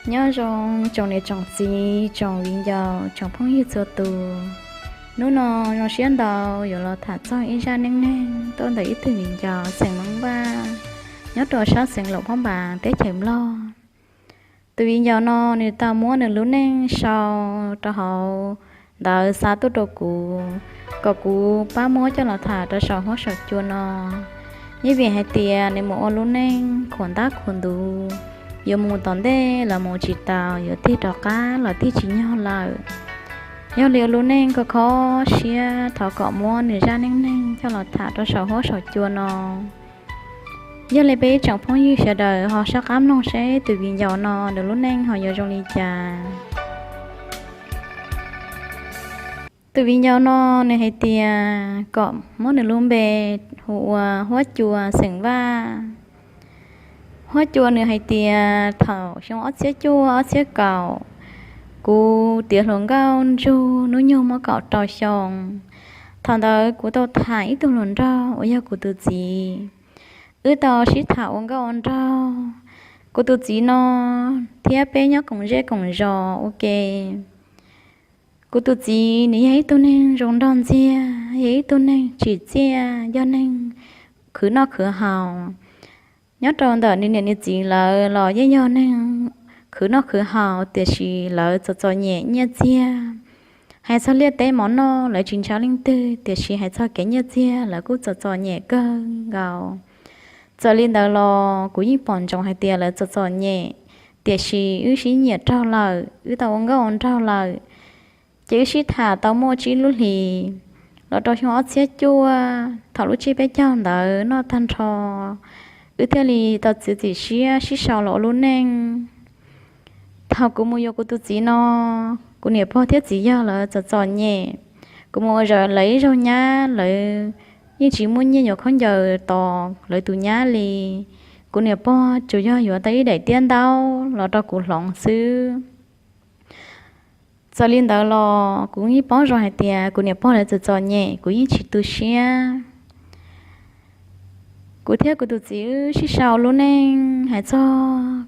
Nyob zoo tsoom niam tsoom txiv, tsoom viv ncaus, tsoom phooj ywg txhua tus. Hnub no zoo siab ntau yuav los tham txog ib zaj neej neeg tuaj ntawm ib tug viv ncaus xeem Moos Vaj nyob rau sab xeev Luam Phab Npas teb chaws Nplog. Tus viv ncaus no nws tau muab nws lub neej sau rau hauv ntawv xa tuaj rau kuv, kom kuv pab muab coj los tham rau saum huab saum cua no. Yeej vim hais tias nws mus ua lub neej khuam ntab khuam ntuv, yuav mus tom ntej los mus tsis taus, yuav tig rov qab los tig tsis nyog lawm. Yog li ua lub neej kho kho siab, thov kom muab nws zaj neej neeg coj los tham rau saum huab saum cua no. Yog li peb ib tsoom phooj ywg sawv daws ho sab qab mloog seb tus viv ncaus no nws lub neej ho yuav zoo li cas. Tus viv ncaus no nws hais tias kom muab nws lub npe hu ua Huab Cua xeem Vaj. Huab Cua nws hais tias thaum xyoo ob txhiab cuaj ob txhiab kaum, kuv tiav hluas nkauj ntsug hnub nyoog muaj kaum rau xyoo. Thaum ntawd kuv tau tham ib tug hluas nraug uas yog kuv tus txiv. Wb tau sib tham ua nkauj ua nraug. Kuv tus txiv no thiab peb nyob koom zej koom zos ua ke. Kuv tus txiv nws yog ib tug neeg zoo nraug ntxiag, yog ib tug neeg tsim txiaj, yog neeg khwv noj khwv haus. Nyob rau ntawm nws niam nws txiv lawv los yeej yog neeg khwv noj khwv haus, tiam sis lawv txom txom nyem nyiaj txiag. Hais txog liaj teb mov noj lawv tsis ntshaw leej twg, tiam sis hais txog kev nyiaj txiag lawv kuj txom txom nyem kawg nkaus. Txawm li ntawd los kuv yeej pom ntsoov hais tias lawv txom txom nyem, tiam sis wb sib nyiam raug lawm, wb tau ua nkauj ua nraug lawm. Ces wb sib tham tau muaj tsib lub hlis, los rau xyoo ob txhiab cuaj thaum lub tsiab peb caug ntawd noj tag nrho, wb thiaj li tau txiav txim siab sib sau los ua lub neej. Thaum kuv mus yuav kuv tus txiv no, kuv niam pog thiab txiv yawg lawv txom txom nyem. Kuv mus ua zaum lawv ib zaug nyab, lawv yeej tsis muaj nyiaj yuav khaub ncaws tos lawv tus nyab li. Kuv niam pog tsuas yog yuav tau ib daim tiab ntaub los rau kuv hloov xwb. Txawm li ntawd los kuv yeej paub zoo hais tias kuv niam pog lawv txom txom nyem, kuv yeej tsis tu siab. Kuv thiab kuv tus txiv wb sib sau lub neej hais txog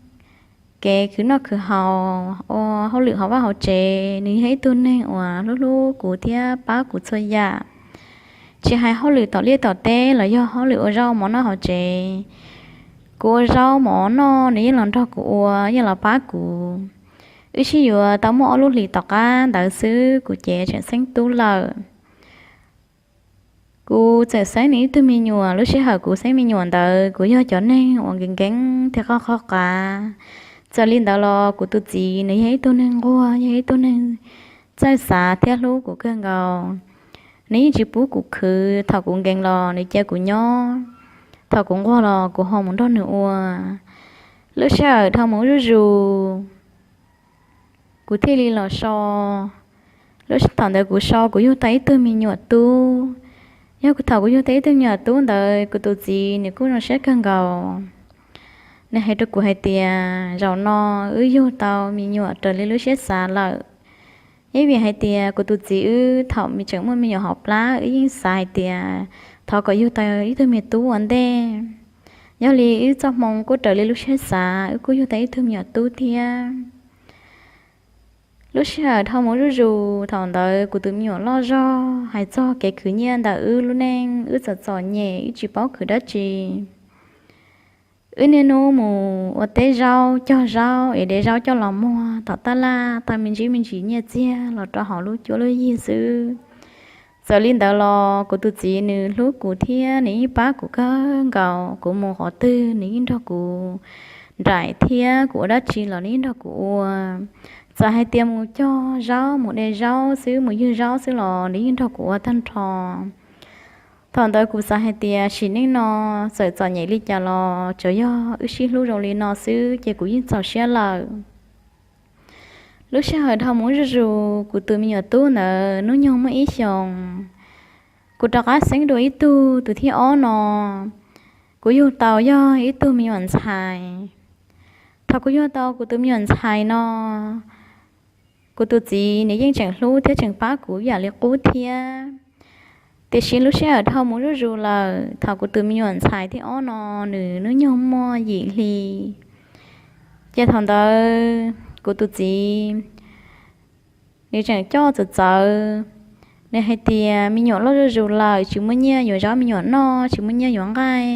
kev khwv noj khwv haus, ua hauj lwm hauv vaj hauv tsev. Nws yog ib tug neeg uas hlub hlub kuv thiab pab kuv txhua yam, tsis hais hauj lwm tom liaj tom teb los yog hauj lwm ua zaub mov noj hauv tsev. Kuv ua zaub mov noj nws yeej los nrog kuv ua, yeej los pab kuv. Wb sib yuav tau muaj ob lub hlis tom qab ntawd xwb kuv ces tseem xeeb tub lawm. Kuv txawm xeeb nws ib tug me nyuam. Lub sij hawm kuv xeeb me nyuam ntawd kuv yog cov neeg uas nkees nkees thiab qoj qoj qav. Txawm li ntawd los kuv tus txiv nws yog ib tug neeg nquag, yog ib tug neeg txawj xav thiab hlub kuv kawg nkaus. Nws yeej tsis pub kuv khwv, thaum kuv nkees los nws cia kuv nyob, thaum kuv nquag los kuv ho mus nrog nws ua. Lub sij hawm dhau mus zuj zus, kuv thiaj li los so. Lub thaum ntawd kuv so kuv yug tau ib tug me nyuam tub. Yog thaum kuv yug tau ib tug me nyuam tub ntawd kuv tus txiv nws kuj zoo siab kawg nkaus. Nws hais rau kuv hais tias zaum no wb yug tau me nyuam raws li lub siab xav lawm. Yeej vim hais tias kuv tus txiv wb thaum tseem muaj me nyuam hauv plab wb yeej xav hais tias thov kom yug tau ib tug me tub ua ntej. Yog li wb txoj hmoo kuj raws li lub siab xav, wb kuj yug tau ib tug me nyuam tub thiab. Lub sij hawm dhau mus zuj zus, thaum ntawd kuv tus me nyuam loj zog, hais txog kev khwv nyiaj ntawm wb lub neej, wb txom txom nyem, wb tsis paub khwv dab tsi. Wb niaj hnub mus ua teb zaub, cog zaub es de zaub coj los muag tom taj laj, tau me ntsis me ntsis nyiaj txiag los rau hauv lub cuab lub yig xwb. Txawm li ntawd los kuv tus txiv nws hlub kuv thiab nws yeej pab kuv kawg nkaus. Kuv mus qhov twg nws yeej nrog kuv nraim thiab kuv ua dab tsi los nws yeej nrog kuv ua. Txawm hais tias mus cog zaub, mus de zaub xwb, mus ywg zaub xwb los nws yeej nrog kuv ua tag nrho. Thaum ntawd kuv xav hais tias sim neej no txawm txom nyem li cas los tsuas yog wb sib hlub zoo li no xwb ces kuv yeej txaus siab lawm. Lub sij hawm dhau mus zuj zus, kuv tus me nyuam tub ntawd hnub nyoog muaj ib xyoos, kuv rov qab xeeb dua ib tug, tus thib ob no, kuv yug tau yog ib tug me nyuam ntxhais. Thaum kuv yug tau kuv tus me nyuam ntxhais no, kuv tus txiv nws yeej tseem hlub thiab tseem pab kuv ib yam li qub thiab. Tiam sis lub sij hawm dhau mus zuj zus lawm, thaum kuv tus me nyuam ntxhais thib ob no nws hnub nyoog muaj yim hli, ces thaum ntawd kuv tus txiv nws tseem coj txawv txawv. Nws hais tias me nyuam loj zuj zus lawm, tsis muaj nyiaj yuav zaub me nyuam noj, tsis muaj nyiaj yuav nqaij,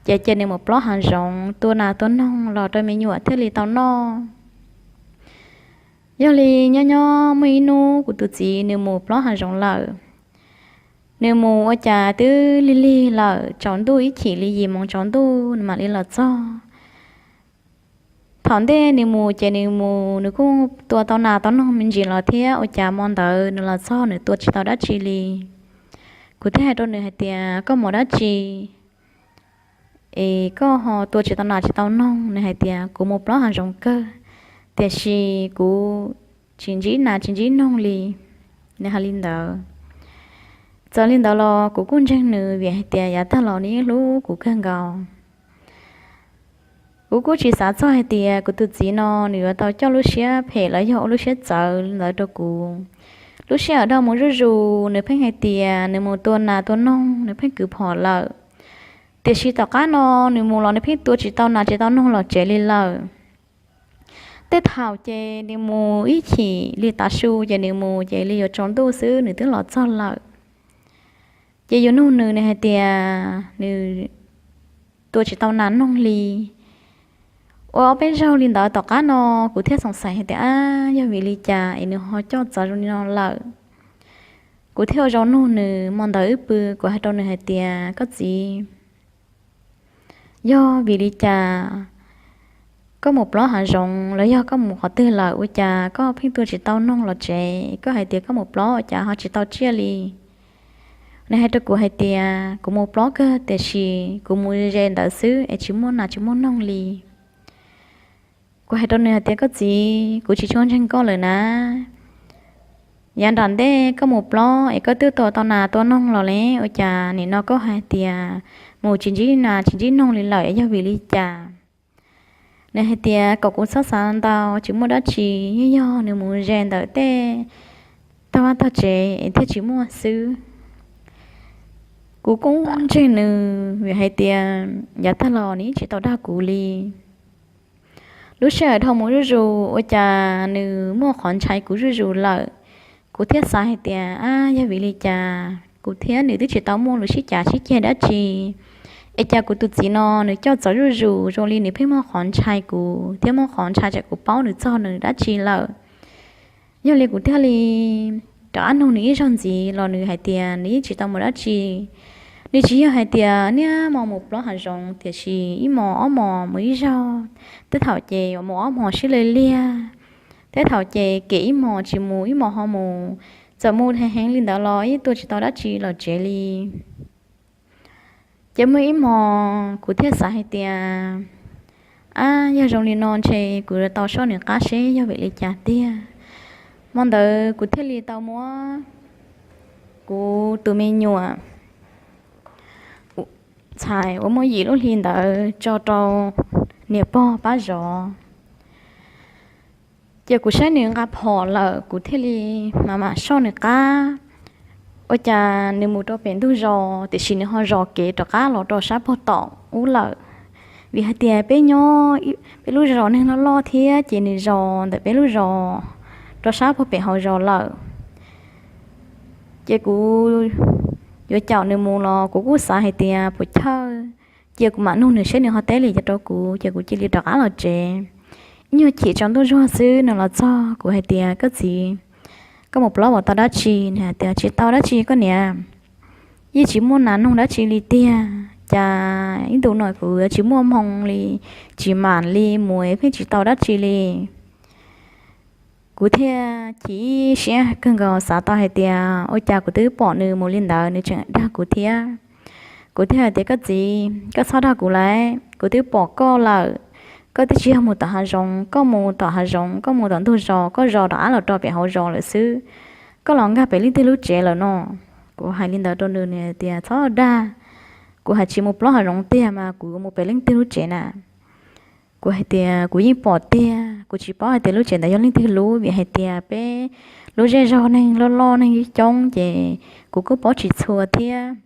ces cia nws mus plob hav zoov tua nas tua noog los rau me nyuam thiaj li tau noj. Yog li nyob nyob muaj ib hnub kuv tus txiv nws mus plob hav zoov lawm. Nws mus ua cas twb lig lig lawm, tsaus ntuj ib chim li yim moos tsaus ntuj nws mam li los txog. Thaum ntej nws mus ces nws mus nws kuj tua tau nas tau noog me ntsis los thiab, ua cas hmo ntawd nws los txog nws tua tsis tau dab tsi li. Kuv thiaj hais rau nws hais tias koj mus dab tsi es koj ho tua tsis tau nas tsis tau noog? Nws hais tias kuv mus plob hav zoov kawg, tiam sis kuv tsis ntsib nas tsis ntsib noog li. Nws hais li ntawd. Txawm li ntawd los kuv kuj ntseeg nws vim hais tias yav tag los nws yeej hlub kuv kawg nkaus. Kuv kuj tsis xav txog hais tias kuv tus txiv no nws yuav tau coj lub siab phem los yog ua lub siab txawv ntawd rau kuv. Lub sij hawm dhau mus zuj zus nws pheej hais tias nws mus tua nas tua noog nws pheej kwv phom lawm, tiam sis tom qab no nws mus los nws pheej tua tsis tau nas tsis tau noog los tsev li lawm. Tej thaum ces nws mus ib chim li tav su ces nws mus ces li yuav tsaus ntuj xwb nws twb los txog lawm. Ces yus nug nws, nws hais tias nws tua tsis tau nas noog li. Ua ob peb zaug li ntawd tom qab no kuv thiaj xoom xaiv hais tias ab yog vim li cas es nws ho coj txawv zoo li no lawm. Kuv thiaj ua zoo nug nws, hmo ntawd wb pw kuv hais rau nws hais tias koj txiv, yog vim li cas koj mus plob hav zoov los yog koj mus qhov twg lawm ua cas koj pheej tua tsis tau noog los tsev? Koj hais tias koj mus plob ua cas ho tsis tau tsiaj li? Nws hais rau kuv hais tias kuv mus plob kawg tiam sis kuv mus ze ntawd xwb es tsis muaj nas tsis muaj noog li. Kuv hais rau nws hais tias koj txiv, kuv tsis tshua ntseeg koj lawm na. Yav nram ntej koj mus plob es koj twb tua tau nas tua noog los li, ua cas nim no koj hais tias mus tsis ntsib nas tsis ntsib noog li lawm, yog vim li cas? Nws hais tias kom kuv txhob xav ntau, tsis muaj dab tsi, yeej yog nws mus ze ntawm tej tog vaj tog tsev es thiaj tsis muaj xwb. Kuv kuj ntseeg nws vim hais tias yav tag los nws yeej tsis tau dag kuv li. Lub sij hawm dhau mus zuj zus ua cas nws muaj qhov ntshai kuv zuj zus lawm. Kuv thiaj xav hais tias ab yog vim li cas kuv thiab nws twb tsis tau muaj lus sib cav sib ceg dab tsi, es cas kuv tus txiv no nws coj txawv zuj zus zoo li nws pheej muaj qhov ntshai kuv thiab muaj qhov ntshai tsam kuv paub nws txog nws dab tsi lawm. Yog li kuv thiaj li rov qab nug nws ib zaug ntxiv los nws hais tias nws yeej tsis tau mus dab tsi. Nws tsis yog hais tias niaj hmo mus plob hav zoov, tiam sis ib hmos ob hmos mus ib zaug, tej thaum ces yuav mus ob hmos sib law liag, tej thaum ces kem ib hmos tsis mus ib hmos ho mus, txawm mus heev heev li ntawd los yeej tua tsis tau dab tsi los tsev li. Ces muaj ib hmos kuv thiaj xav hais tias ab yog zoo li no ntshe kuv yuav tau soj nws qab seb yog vim li cas tiag. Hmo ntawd kuv thiaj li tau muab kuv tus me nyuam ntxhais uas muaj yim lub hli ntawd tso rau niam pog pab zov. Ces kuv saib nws nqa phom lawm kuv thiaj li mam mam soj nws qab. Ua cas nws mus rau pem ntug zos tiam sis nws ho zos kev rov qab los rau sab pog tom ub lawm. Vim hais tias peb nyob peb lub zos neeg loj loj thiab ces nws zos ntawm peb lub zos rau sab pog pem hauv zos lawm. Ces kuv yuav caum nws mus los kuv kuj xav hais tias puas chawj, cia kuv mam nug nws seb nws ho teb li cas rau kuv ces kuv cia li rov qab los tsev. Ib nyuag chim tsaus ntuj zuag xwb nws los txog, kuv hais tias koj txiv, koj mus plob puas tau dab tsi? Nws hais tias tsis tau dab tsi koj niam, yeej tsis muaj nas noog dab tsi li tiag. Cas ib ntus no kuv tsis muaj hmoo li, tsis mam li mus pheej tsis tau dab tsi li. Kuv thiaj chim siab kawg nkaus xav tau hais tias ua cas kuv twb pom nws mus li ntawd nws tseem dag kuv thiab. Kuv thiaj hais tias koj txiv, koj txhob dag kuv lawm, kuv twb pom koj lawm. Koj twb tsis yog mus tom hav zoov, koj mus tom hav zoov, koj mus tom ntug zos, koj zos rov qab los rau pem hauv zos lawm xwb. Koj los nkag pem leej twg lub tsev lawm no? Kuv hais li ntawd rau nws, nws tias txhob dag, kuv hais tsis mus plob hav zoov tiag mas kuv mus pem leej twg lub tsev na? Kuv hais tias kuv yeej pom tiag, kuv tsis paub hais tias lub tsev ntawd yog leej twg lub vim hais tias peb lub zej zog neeg loj loj neeg coob coob ces kuv kuj paub tsis txhua thiab.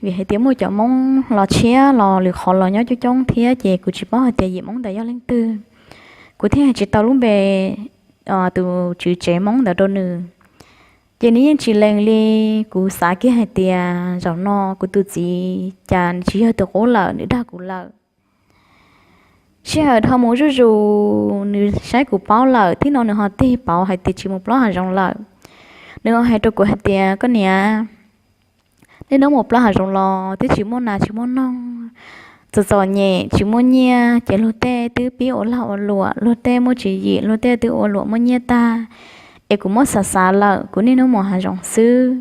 Vim hais tias muaj cov Hmoob los tshiab los lwm qhov los nyob coob coob thiab ces kuv tsis paub hais tias yim Hmoob ntawd yog leej twg. Kuv thiaj hais tsis tau lub npe tus tswv tsev Hmoob ntawd rau nws. Ces nws yeej tsis lees li. Kuv xav kiag hais tias zaum no kuv tus txiv cas tsis yog tus qub lawm, nws dag kuv lawm. Sij hawm dhau mus zuj zus, nws saib kuv paub lawm thiab no nws ho tig pauv hais tias tsis mus plob hav zoov lawm. Nws ho hais rau kuv hais tias, koj niam, nej hnub mus plob hav zoov los twb tsis muaj nas tsis muaj noog, txom txom nyem tsis muaj nyiaj, ces luag tej twb pib ua lag ua luam, luag tej muaj tswv yim, luag tej twb ua luam muaj nyiaj tag, es kuv muab xav xav lawm, kuv niaj hnub mus hav zoov xwb.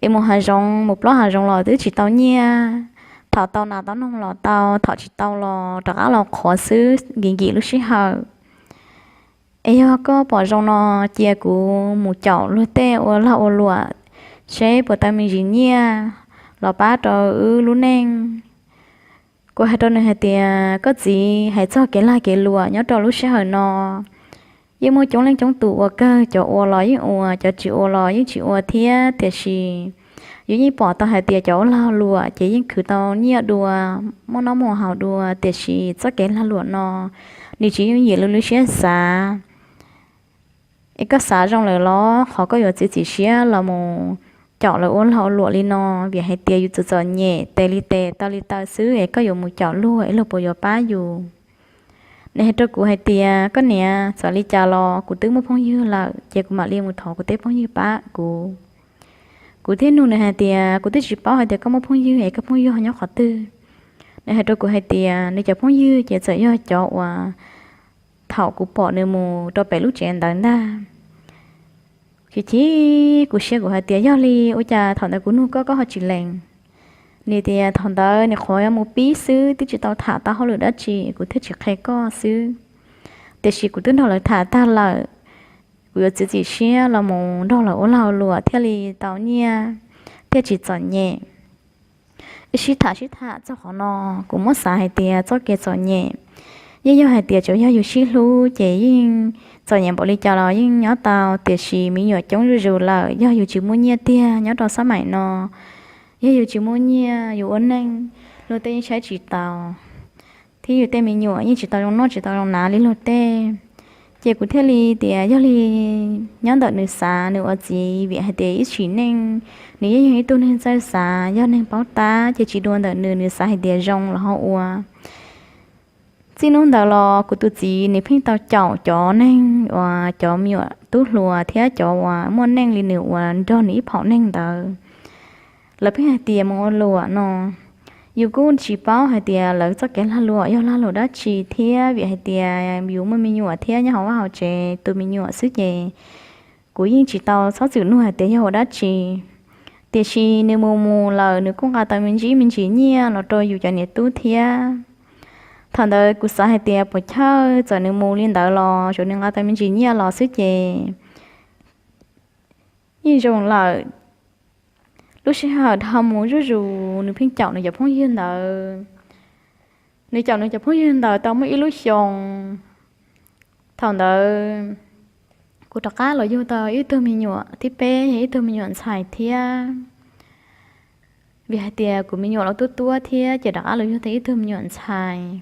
Es mus hav zoov mus plob hav zoov los twb tsis tau nyiaj, thaum tau nas tau noog los tau, thaum tsis tau los rov qab los qhuav xwb nkim nkim lub sij hawm. Es yog koj pom zoo no, cia kuv mus caum luag tej ua lag ua luam, seb puas tau me ntsis nyiaj los pab rau wb lub neej. Kuv hais rau nws hais tias, koj txiv, hais txog kev lag kev luam nyob rau lub sij hawm no yeej muaj coob leej coob tus ua kawg, cov ua los yeej ua, cov tsis ua los yeej tsis ua thiab, tiam sis yus yeej pom tau hais tias cov ua lag luam ces yeej khwv tau nyiaj dua, muaj noj muaj haus dua, tiam sis txoj kev lag luam no nws tsis yooj yim li lub siab xav. Es koj xav zoo lawm los qhov koj yuav txiav txim siab los mus caum lawv ua lag ua luam li no, vim hais tias yus txom txom nyem tes li tes taw li taw xwb, es koj yuav mus caum luag es luag puas yuav pab yus? Nws hais rau kuv hais tias, koj niam, txawm li cas los kuv twb muaj phooj ywg lawm, ces kuv mam li mus thov kuv tej phooj ywg pab kuv. Kuv thiaj nug nws hais tias, kuv twb tsis paub hais tias koj muaj phooj ywg es koj phooj ywg ho nyob qhov twg? Nws hais rau kuv hais tias nws cov phooj ywg ces txawm yog cov uas thaum kuv pom nws mus rau pem lub tsev ntawd ntag. Chim chim kuv siab, kuv hais tias, yog li ua cas thaum ntawd kuv nug koj koj ho tsis lees? Nws tias thaum ntawd nws qhuav mus pib xwb, twb tsis tau tham tau hauj lwm dab tsi, kuv thiaj tsis qhia koj xwb. Tiam sis kuv twb nrog lawv tham tag lawm, kuv yuav txiav txim siab los mus nrog lawv ua lag ua luam thiaj li tau nyiaj, thiaj tsis txom nyem. Wb sib tham sib tham txog qhov no, kuv muab xav hais tias txoj kev txom nyem yeej yog hais tias tsuas yog yus sib hlub ces yeej txom nyem npaum li cas los yeej nyob tau, tiam sis me nyuam coob zuj zus lawm, yog yus tsis muaj nyiaj tiag nyob rau xab maim no, yog yus tsis muaj nyiaj yus ua neej luag tej yeej saib tsis taus, thiab yus tej me nyuam yeej tsis tau zoo noj tsis tau zoo hnav li luag tej. Ces kuv thiaj li tias yog li nyob ntawm nws xav nws ua txiv, vim hais tias ib sim neej nws yeej yog ib tug neeg txawj xav, yog neeg paub tab ces tsis dua ntawm nws, nws xav hais tias zoo los ho ua. Txij hnub ntawd los kuv tus txiv nws pheej tau caum cov neeg uas cov me nyuam tub hluas thiab cov uas muaj neej li nws uas nrog nws ib phaum neeg ntawd. Lawv pheej hais tias mus ua luam no, yus kuj tsis paub hais tias lawv txoj kev lag luam yog lag luam dab tsi thiab, vim hais tias yus muaj me nyuam thiab nyob hauv vaj hauv tsev tu me nyuam xwb ces kuv yeej tsis tau txhob txwm nug hais tias yog ua dab tsi. Tiam sis nws mus mus lawm nws kuj nqa tau me ntsis me ntsis nyiaj los rau yus cov niam tub thiab. Thaum ntawd kuv xav hais tias puas chawj, txawm nws mus li ntawd los tsuas nws nqa tau me ntsis nyiaj los xwb ces yeej zoo lawm. Lub sij hawm dhau mus zuj zus nws pheej caum nws cov phooj ywg ntawd. Nws caum nws cov phooj ywg ntawd tau muaj ib lub xyoo. Thaum ntawd kuv rov qab los yug tau ib tug me nyuam thib peb, yog ib tug me nyuam ntxhais thiab. Vim hais tias kuv me nyuam los tuab tuab thiab ces rov qab los yug tau ib tug me nyuam ntxhais.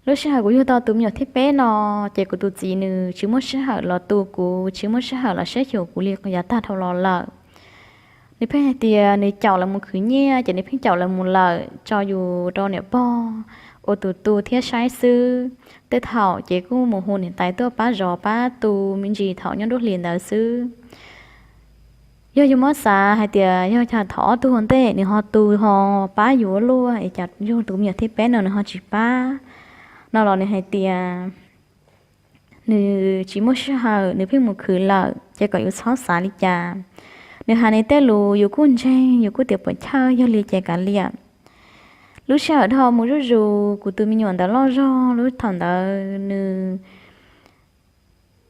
Lub sij hawm kuv yug tau tus me nyuam thib peb no, ces kuv tus txiv nws tsis muaj sij hawm los tu kuv, tsis muaj sij hawm los saib xyuas kuv li yav tag dhau los lawm. Nws pheej hais tias nws caum lawv mus khwv nyiaj ces nws pheej caum lawv mus lawm, tso yus rau niam pog ua tus tu thiab saib xwb. Tej thaum ces kuj mus hu niam tais tuaj pab zov pab tu me ntsis thaum nyob nruab hlis ntawd xwb. Yog yus muab xav hais tias yog thaum ob tug ua ntej nws ho tu ho pab yus ua luaj, es cas yog tus me nyuam thib peb no nws ho tsis pab no los nws hais tias nws tsis muaj sij hawm, nws pheej mus khwv lawm ces kom yus txhob xav li cas. Nws hais nws tej lus yus kuj ntseeg, yus kuj tias puas chawj, yog li ces kav liam. Lub sij hawm dhau mus zuj zus, kuv tus me nyuam ntawd loj zog, lub thaum ntawd nws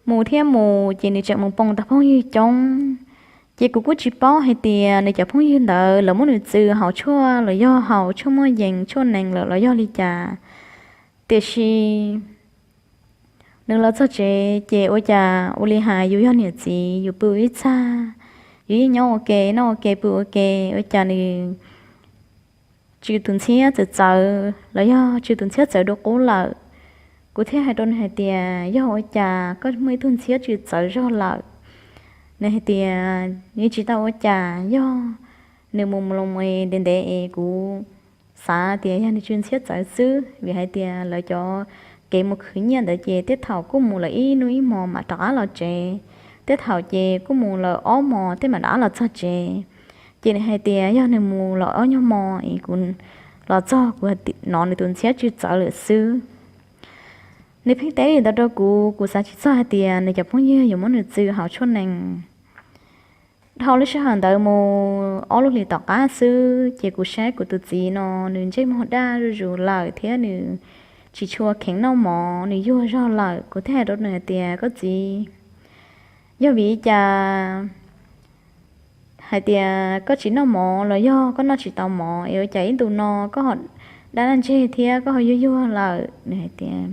mus thiab mus ces nws tseem mus poo tau phooj ywg coob. Ces kuv kuj tsis paub hais tias nws cov phooj ywg ntawd lawv muab nws txwv haus tshuaj los yog haus tshuaj muaj yees tshuaj nees lawm los yog li cas. Tiam sis nws los txog tsev ces ua cas ua li hais yus yog niam txiv yus pw ib txaj, yus yeej nyob ua ke noj ua ke pw ua ke, ua cas nws tsw tus ntxhiab txawv txawv los yog tsw tus ntxhiab txawv dua qub lawm. Kuv thiaj hais rau nws hais tias, yog ua cas koj muaj ib tug ntxhiab tsw txawv zog lawm? Nws hais tias nws tsis tau ua cas, yog nws mus mus los ntev ntev es kuv xav tias yog nws tsw ntxhiab txawv xwb, vim hais tias lawv cov kev mus khwv nyiaj ntawd ces tej thaum kuj mus lawm ib hnub ib hmos mam rov qab los tsev, tej thaum ces kuj mus lawm ob hmos tej mam rov qab los txog tsev. Ces nws hais tias yog nws mus lawm ob nyuag hmo es kuv los txog kuv hnov nws tus ntxhiab tsw txawv lawm xwb. Nws pheej teb li ntawd rau kuv, kuv xav tsis txog hais tias nws cov phooj ywg yuav muab nws txw hauv tshuaj nees. Dhau lub sij hawm ntawd mus ob lub hlis tom qab xwb ces kuv saib kuv tus txiv no nws ntsej muag daj zuj zus lawm thiab nws tsis tshua kheev noj mov, nws yuag zog lawm. Kuv thiaj hais rau nws hais tias, koj txiv, yog vim li cas hais tias koj tsis noj mov los yog koj noj tsis tau mov es ua cas ib ntus no koj ho daj daj ntseg thiab koj ho yuag yuag lawm? Nws hais tias,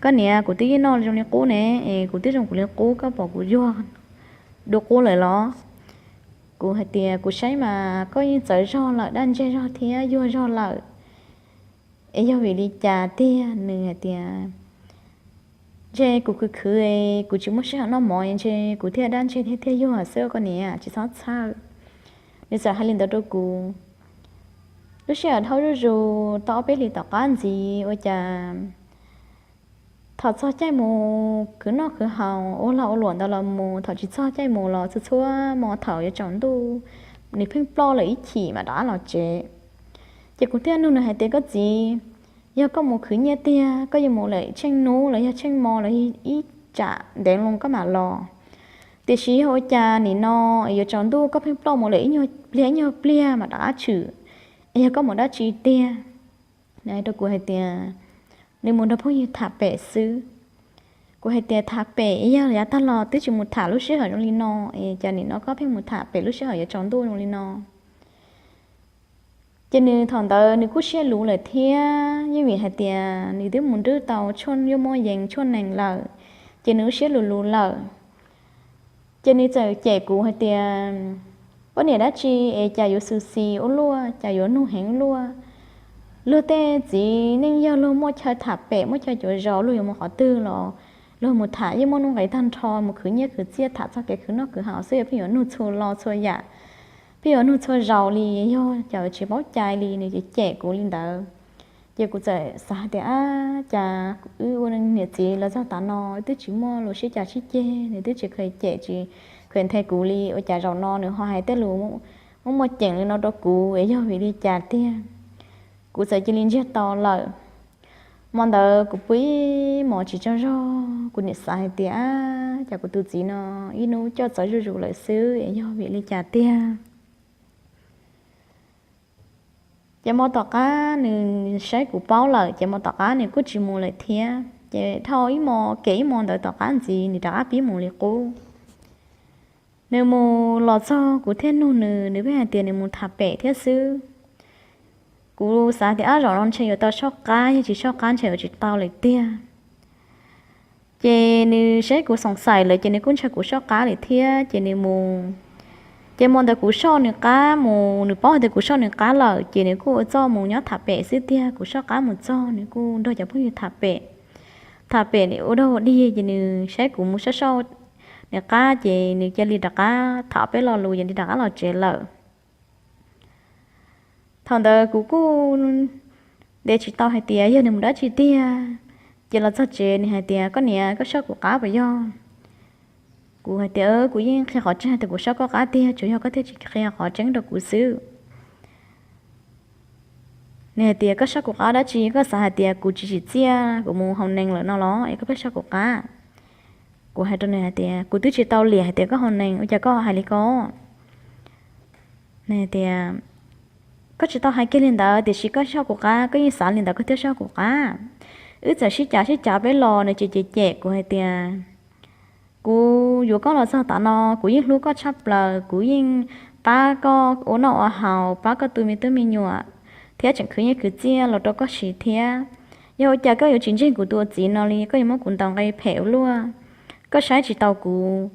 koj niam, kuv twb yeej noj zoo li qub ne, es kuv twb zoo kuv li qub, koj pom kuv yuag dua qub lawm los? Kuv hais tias, kuv saib mas koj yeej txawv zog lawm, daj ntseg zog thiab yuag zog lawm, es yog vim li cas tiag? Nws hais tias, ntshe kuv khwv khwv, kuv tsis muaj sij hawm noj mov ntshe kuv thiaj daj ntseg thiab thiaj yuag xwb koj niam, tsis txhob txhawj. Nws txawm hais li ntawd rau kuv. Lub sij hawm dhau zuj zus tau ob peb hlis tom qab ntxiv ua cas thaum txog caij mus khwv noj khwv haus ua lag ua luam ntawd los mus, thaum tsis txog caij mus los txhua txhua hmo thaum yuav tsaus ntuj, nws pheej ploj lawm ib chim mam rov qab los tsev. Ces kuv thiaj nug nws hais tias, koj txiv, yog koj mus khwv nyiaj tiag, koj yuav mus lawm tsheej hnub los yog tsheej hmo los yog ib tsam ntev loo koj mam los, tiam sis yog ua cas nim no yuav tsaus ntuj koj pheej ploj mus lawm ib nyuag pliag ib nyuag pliag mam rov qab tshwm, es yog koj mus dab tsi tiag? Nws hais rau kuv hais tias, nws mus nrog phooj ywg tham pem xwb. Kuv hais tias, tham pem? Yog yav tag los twb tsis mus tham lub sij hawm zoo li no, es cas nim no koj pheej mus tham pem lub sij hawm yuav tsaus ntuj zoo li no? Ces nws thaum ntawd nws kuj siab luv lawm thiab, yeej vim hais tias nws twb mus nrwb tau tshuaj yuj muaj yees tshuaj nees lawm, ces nws lub siab luv luv lawm. Ces nws txawm cem kuv hais tias, poj niam dab tsi es cas yuav xu xis ua luaj, cas yuav nug heev ua luaj? Luag tej txiv neej yog luag muaj chaw tham pem, muaj chaw cuav zos, luag yuav mus qhov twg los luag mus tham, yeej muaj nuj nqis tag nrho, mus khwv nyiaj khwv txiaj, tham txog kev khwv noj khwv haus xwb, yuav pheej yuav nug txhua lo txhua yam, pheej yuav nug txhua zaus li, yog cas tsis paub cai li. Nws cem cem kuv li ntawd. Ces kuv txawm xav hais tias, ab, cas wb ua niam txiv los txog tav no wb twb tsis muaj lus sib cav sib ceg, nws twb tsis kheev cem tsis kheev nthe kuv li, ua cas zaum no nws ho hais tej lus muaj muaj ceem li no rau kuv, es yog vim li cas tiag? Kuv txawm cia li ntsiag to lawm. Hmo ntawd kuv pw ib hmos tsis tsaug zog, kuv nim xav hais tias, ab, cas kuv tus txiv no ib hnub coj txawv zuj zus lawm xwb, es yog vim li cas tiag? Ces hmo tom qab nws saib kuv paub lawm, ces hmo tom qab nws kuj tsis mus lawm thiab. Ces dhau ib hmo, kev ib hmo ntawd tom qab ntxiv nws rov qab pib mus li qub. Nws mus los txog kuv thiaj nug nws, nws pheej hais tias nws mus tham pem thiab xwb. Kuv xav tias, ab, zaum no ntshe yuav tau soj qab, yog tsis soj qab ntshe yuav tsis tau lawm tiag. Ces nws saib kuv xoom xaim lawm ces nws kuj ntshaw kuv soj qab lawm thiab, ces nws mus. Ces hmo ntawd kuv soj nws qab mus, nws paub hais tias kuv soj nws qab lawm, ces nws kuj ua txuj mus nyob tham pem xwb tiag. Kuv soj qab mus txog nws kuj nrog cov phooj ywg tham pem. Tham pem ua dog ua dig ces nws saib kuv mus soj soj nws qab ces nws cia li rov qab tham peb lo lus ces nws rov qab los tsev lawm. Thaum ntawd kuv kuj ntev tsis tau hais tias yog nws mus dab tsi tiag. Ces los txog tsev nws hais tias, koj niam, koj soj kuv qab puas yog? Kuv hais tias, kuv yeej qhia qhov tseeb hais tias kuv soj koj qab tiag, tsuas yog koj thiaj tsis qhia qhov tseeb rau kuv xwb. Nws hais tias, koj soj kuv qab dab tsi? Koj xav hais tias kuv tsis tsim txiaj kuv mus haus nees lawm no los es koj pheej soj kuv qab? Kuv hais rau nws hais tias, kuv twb tsis tau liam hais tias koj haus nees, ua cas koj hais li ko? Nws hais tias, koj tsis tau hais kiag li ntawd tiam sis koj soj kuv qab, koj yeej xav li ntawd koj thiaj soj kuv qab. Wb txawm sib cav sib cav peb los nws ces cem cem kuv hais tias, kuv yuav koj los txog tav no kuv yeej hlub koj tshaj plaws, kuv yeej pab koj ua noj ua haus, pab koj tu me tub me nyuam, thiab tseem khwv nyiaj khwv txiaj los rau koj siv thiab. Yog ua cas koj yuav tsis ntseeg kuv tus ua txiv no li, koj yuav muab kuv ntaus nqi phem ua luaj, koj saib tsis taus kuv,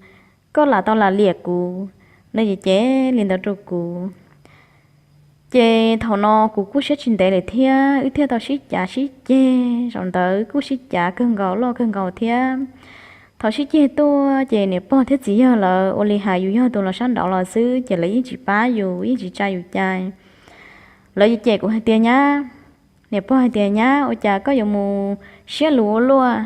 koj lam tau lam liam kuv. Nws cem cem li ntawd rau kuv. Ces thaum no kuv kuj siab tsis ntev lawm thiab, wb thiaj tau sib cav sib ceg. Zaum ntawd kuj sib cav kawg nkaus loj kawg nkaus thiab. Thaum sib ceg tuaj ces niam pog thiab txiv yawg lawv ua li hais yus yog tus los sab nraud los xwb, ces lawv yeej tsis pab yus, yeej tsis tsa yus cai. Lawv cem kuv hais tias, Nyab, niam pog hais tias, Nyab, ua cas koj yuav mus siab luv ua luaj?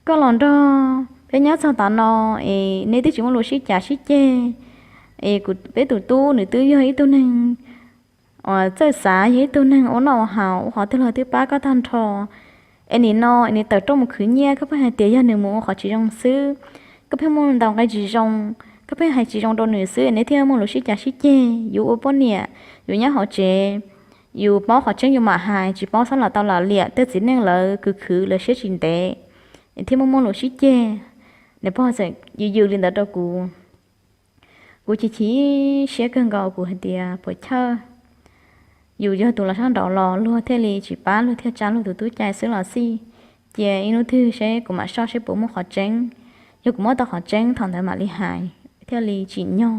Koj los nrog peb nyob txog tav no es nej twb tsis muaj lus sib cav sib ceg, es kuv, peb tus tub nws twb yog ib tug neeg uas txawj xav, yog ib tug neeg ua noj ua haus, ua qhov twg los twb pab koj tag nrho. Es nim no nws tawm rooj mus khwv nyiaj, koj pheej hais tias yog nws mus ua qhov tsis zoo xwb, koj pheej muaj ntau nqe tsis zoo, koj pheej hais tsis zoo rau nws xwb, nej thiaj muaj lus sib cav sib ceg. Yus ua poj niam, yus nyob hauv tsev, yus paub qhov tseeb yus mam hais, tsis paub xob lam tau lam liam tej txiv neej lawv khwv khwv lawv siab tsis ntev, thiaj muaj muaj lus sib ceg. Niam pog txawm yws yws li ntawd rau kuv. Kuv chim chim siab kawg nkaus, kuv hais tias, Puas chawj, yus yog tus los sab nraud los luag thiaj li tsis pab, luag thiaj tsa luag tus tub cai xwb los xij. Cia ib hnub twg seb kuv mam soj seb puas muaj qhov tseeb. Yog kuv muab tau qhov tseeb thaum ntawd mam li hais, thiaj li tsim nyog.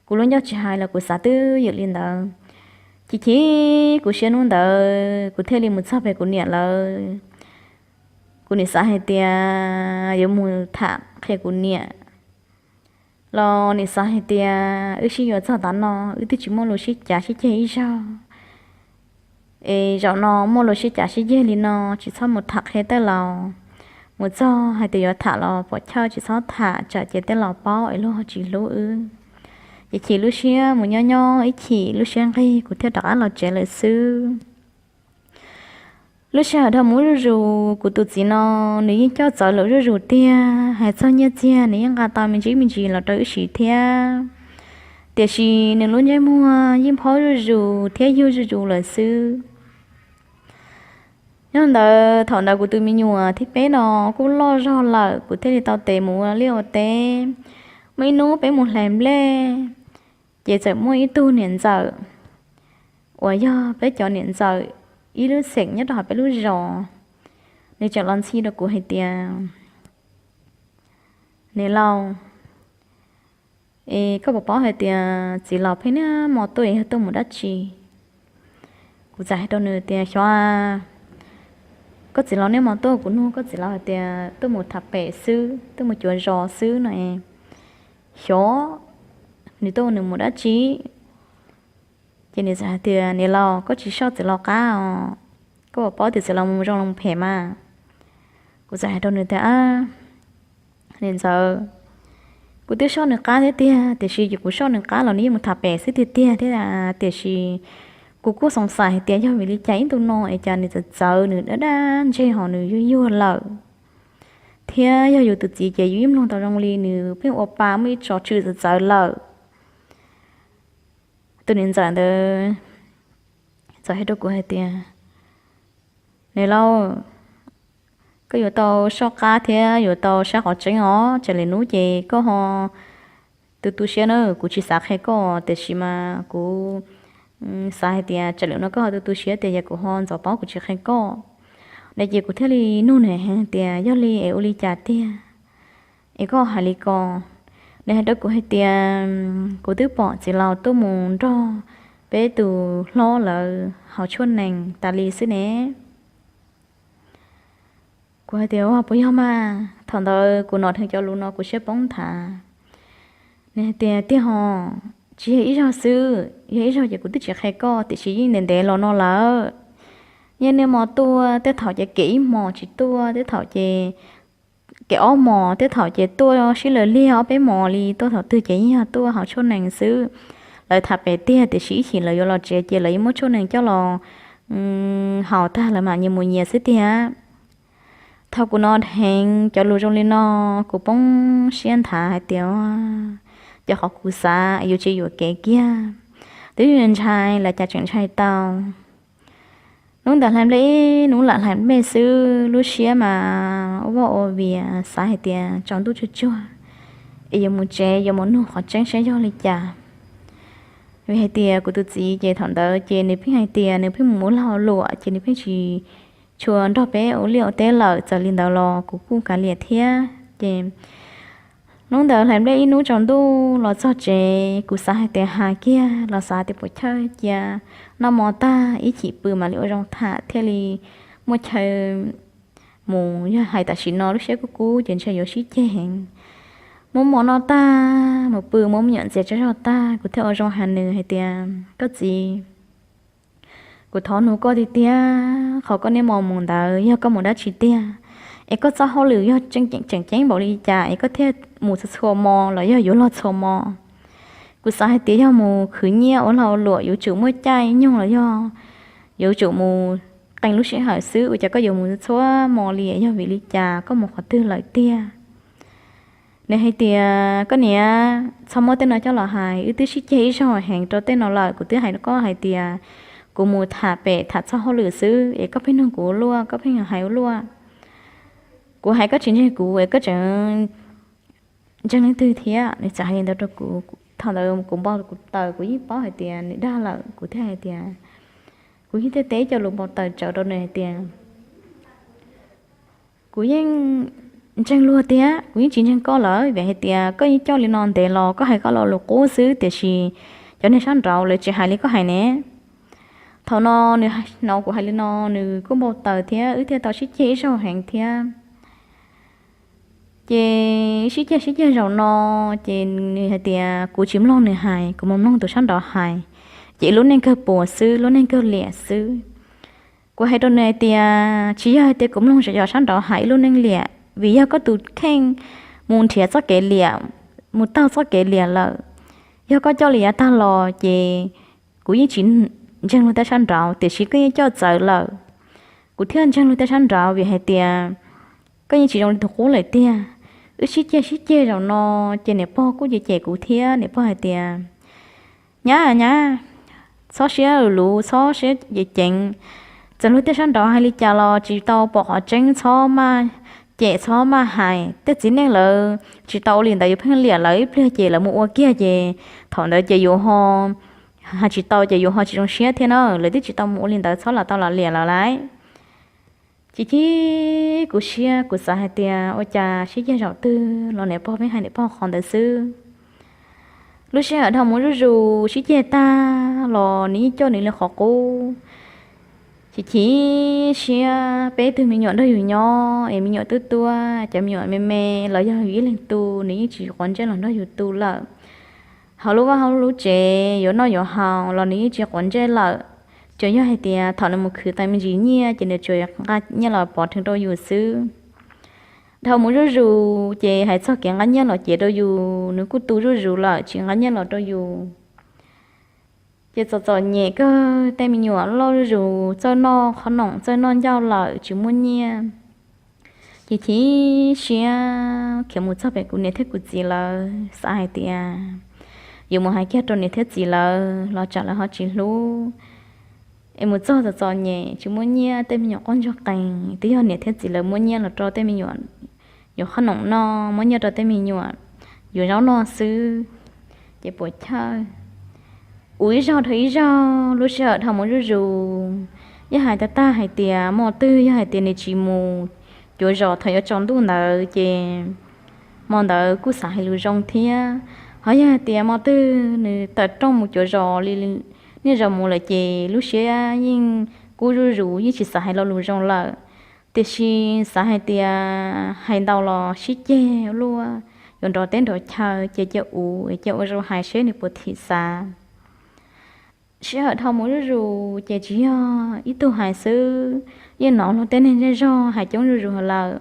Kuv lub ncauj tsis hais los kuv xav twb ywm li ntawd. Chim chim kuv siab hnub ntawd kuv thiaj li mus txog pem kuv niam lawv. Kuv nim xav hais tias yuav mus tham qhia kuv niam, los nim xav hais tias wb sib yuav txog tav no, wb twb tsis muaj lus sib cav sib ceg ib zaug. Es zaum no muaj lus sib cav sib ceg li no, tsis txhob mus tham qhia tej laus. Mus txog hais tias yuav tham los pom chawj, tsis txhob tham, tsam ces tej laus paub es luag tsis hlub wb. Ces chim lub siab mus nyob nyob ib chim, lub siab nqig, kuv thiaj rov qab los tsev lawm xwb. Lub sij hawm dhau mus zuj zus, kuv tus txiv no nws yeej coj txawv lawm zuj zus tiag, hais txog nyiaj txiag nws yeej nqa tau me ntsis me ntsis los rau wb siv thiab. Tiam sis nws lub ntsej muag yeej phob zuj zus thiab yug zuj zus lawm xwb. Yog ntawd thaum ntawd kuv tus me nyuam thib peb no kuj loj zog lawm, kuv thiaj li tau tes mus ua liaj ua teb. Muaj ib hnub peb mus hlais nplej, ces txawm muaj ib tug niam ntxawm uas yog peb cov niam ntxawm ib lub xeem nyob rau hauv peb lub zos, nws tseem los ntxhi rau kuv hais tias, Niam laus, es koj puas paub hais tias txiv laus pheej niaj hmo tuaj yog tuaj mus dab tsi? Kuv txawm hais rau nws tias, Xyov, koj txiv laus niaj hmo tuaj, kuv nug koj txiv laus hais tias tuaj mus tham pem xwb, tuaj mus cuav zos xwb no. Xyov nws tuaj nws mus dab tsi? Ces nws txawm hais tias, Niam laus, koj tsis soj txiv laus qab os, koj puas paub tias txiv laus mus zoo los phem mas? Kuv txawm hais rau nws tias, Niam ntxawm, kuv twb soj nws qab thiab tiag, tiam sis yus kuv soj nws qab los nws yeej mus tham pem xwb tiag tiag thiab, tiam sis kuv kuj xoom xais hais tias yog vim li cas ib ntu no es cas nws txawm txawv, nws dab dab ntseg ho nws yuag yuag lawm. Thiab yog yus tus txiv ces yus yeej mloog tau zoo li nws pheej ua pa muaj ib tso tswm txawv txawv lawm. Tus niam ntxawm ntawd txawm hais rau kuv hais tias, Niam laus, koj yuav tau soj qab thiab yuav tau saib qhov tseeb os, tsam lwm hnub ces koj ho tu tu siab na. Kuv tsis xav qhia koj, tiam sis mas kuv xav hais tias tsam lwm no koj ho tu tu siab tias yog kuv ho ntxov paub kuv tsis qhia koj. No ces kuv thiaj li nug nws tias, Yog li es ua li cas tiag es koj hais li ko? Nws hais rau kuv hais tias, Kuv twb pom txiv laus tuaj mus nrog peb tus hlob lawv haus tshuaj nees tas li xwb ne. Kuv hais tias, Ua, puas yog mas? Thaum ntawd kuv hnov dheev cov lus no kuv siab poob nthav. Nws hais tias, Tiag ho, tsis yog ib zaug xwb, yog ib zaug ces kuv twb tsis qhia koj, tiam sis yeej ntev ntev los no lawm. Yeej niaj hmo tuaj, tej thaum ces kem ib hmos tsis tuaj, tej thaum ces kem ob hmos, tej thaum ces tuaj sib law liag ob peb hmos li, tuaj thaum twg ces yeej yog tuaj haus tshuaj nees xwb. Lawv tham pem tiag, tiam sis ib chim lawv yuav los tsev ces lawv yeej muab tshuaj nees coj los haus tag lawv mam nyias mus nyias xwb tiag. Thaum kuv hnov dheev cov lus zoo li no, kuv poob siab nthav hais tias, Cov qhov kuv xav yuav tsis yuam kev kiag, twb ntshai los cas tseem ntshai tau. Hnub ntawd hlais nplej ib hnub lam hlais nplej xwb, lub siab mas ua vaj ua vias xav hais tias tsaus ntuj tsuag tsuag es yuav mus tsev, yuav mus nug qhov tseeb saib yog li cas. Vim hais tias kuv tus txiv ces thaum ntawd ces nws pheej hais tias nws pheej mus ua lag ua luam ces nws pheej tsis tshua nrog peb ua liaj ua teb lawm. Txawm li ntawd los kuv kuj kav liam thiab ces Hnub ntawd hlais nplej ib hnub tsaus ntuj los txog tsev, kuv xav hais tias hais kiag los xav tias puas chawj cia noj mov tag ib chim pw mam li ua zoo tham thiaj li muaj chaw mus. Yog hais tam sim no lub siab kub kub ces ntshe yuav sib ceg heev. Muab mov noj tag mus pw, muab me nyuam ntxias tsaug zog tag, kuv thiaj ua zoo hais nws hais tias, koj txiv, kuv thov nug koj tiag tiag, qhov koj niaj hmo mus ntawd yog koj mus dab tsi tiag? Es koj txoj hauj lwm yog tseem ceeb npaum li cas es koj thiaj mus txhua txhua hmo los yog yuav luag txhua hmo? Kuv xav hais tias yog mus khwv nyiaj ua lag ua luam yuav tsum muaj caij nyoog los yog yuav tsum mus qee lub sij hawm xwb, ua cas koj yuav mus txhua hmo li? Yog vim li cas? Koj mus qhov twg lawm tiag? Nws hais tias, koj niam, txhob muab tej no coj los hais, wb twb sib ceg ib zaug heev rau tej no lawm. Kuv twb hais rau koj hais tias kuv mus tham pem tham txog hauj lwm xwb es koj pheej nug kuv ua luaj, koj pheej hais ua luaj. Kuv hais koj tsis ntseeg kuv es koj tseem ntseeg leej twg thiab? Nws txawm hais li ntawd rau kuv. Thaum ntawd kuv npau kuv taws, kuv yeej paub hais tias nws dag lawm, kuv thiaj hais tias, kuv yeej thiaj teb cov lus npau taws tsawv rau nws hais tias, kuv yeej ntseeg luag tiag, kuv yeej tsis ntseeg koj lawm, vim hais tias koj yeej coj li no ntev los koj hais koj lo lus qub xwb, tiam sis cov neeg sab nraud lawv tsis hais li koj hais ne. Thaum no nws hnov kuv hais li no, nws kuj npau taws thiab wb thiaj tau sib ceg ib zaug heev thiab. Ces sib ceg sib ceg zaum no, ces nws hais tias kuv tsis mloog nws hais, kuv mus mloog tus sab nraud hais, ces lub neej kawg puas xwb, lub neej kawg liam xwb. Kuv hais rau nws hais tias tsis yog hais tias kuv mloog yog sab nraud hais ib lub neej liam, vim yog koj tus kheej mus nrhiav txoj kev liam, mus taug txoj kev liam lawm. Yog koj coj li yav tag los ces kuv yeej tsis ntseeg luag tej sab nraud, tiam sis koj yeej coj txawv lawm, kuv thiaj ntseeg luag tej sab nraud, vim hais tias koj yeej tsis zoo li tus qub lawm tiag. Wb sib ceg sib ceg zaum no, ces niam pog kuj cem cem kuv thiab, niam pog hais tias, nyab, nyab, txhob siab luv, txhob siab ceev ceev. Txawm luag tej sab nraud hais li cas los tsis tau pom qhov tseeb, txhob maj cem, txhob maj hais. Tej txiv neej lawv tsis tau ua li ntawd, yuav pheej liam lawv ib pliag ces lawv mus ua kiag ces thaum ntawd ces yuav ho hais tsis tau ces yuav ho tsis zoo siab thiab na. Lawv twb tsis tau mus ua li ntawd, txhob lam tau lam liam lawv lauj. Ces chim kuv siab, kuv xav hais tias ua cas sib ceg zaum twg los niam pog pheej hais niam pog qhov ntawd xwb. Lub sij hawm dhau mus zuj zus, sib ceg tag los nws yeej coj nws li qhov qub. Ces chim siab, peb tug me nyuam nrog yus nyob es me nyuam tuab tuab, cov me nyuam me me los yog yus ib leeg tu, nws yeej tsis quav ntsej los nrog yus tu lawm. Hauv lub vaj hauv lub tsev yuav noj yuav haus los nws yeej tsis quav ntsej lawm. Tsuas yog hais tias thaum nws mus khwv tau me ntsis nyiaj ces nws tsuas nqa nyiaj los pov rheev rau yus xwb. Dhau mus zuj zus ces hais txog kev nqa nyiaj los cev rau yus, nws kuj tu zuj zus lawm, tsis nqa nyiaj los rau yus. Ces txom txom nyem kawg, tej me nyuam loj zuj zus, txawj noj qhob noom, txawj noj ncauj lawm, tsis muaj nyiaj. Ces chim siab khiav mus txog pem kuv niam thiab kuv txiv lawv, xav hais tias yuav mus hais kiag rau niam thiab txiv lawv los tsam lawv ho tsis hlub. Es mus txog txom txom nyem, tsis muaj nyiaj, tej me nyuam qaug ntog qees, twb yog niam thiab txiv lawv muab nyiaj los rau tej me nyuam yuav qhob noom noj, muab nyiaj rau tej me nyuam yuav zaub noj xwb. Ces puas chawj, ua ib zaug dhau ib zaug, lub sij hawm dhau mus zuj zus. Yog hais tag tag hais tias hmo twg yog hais tias nws tsis mus cuav zos thaum yuav tsaus ntuj ntawd ces hmo ntawd kuj xav hais lus zoo thiab. Ho yog hais tias hmo twg nws tawm rooj mus cuav zos li niaj zaus mus lawm ces lub siab yeej kub zuj zus, yeej tsis xav hais lo lus zoo lawm. Tiam sis xav hais tias hais ntau los sib ceg ua luaj, yuav nrov teb nrov chaw, ces cia ua, cia ua zoo hais seb nws puas thim xav. Sij hawm dhau mus zuj zus ces tsis yog ib tug hais xwb, yeej hnov luag tej neeg zej zog hais coob zuj zus lawm.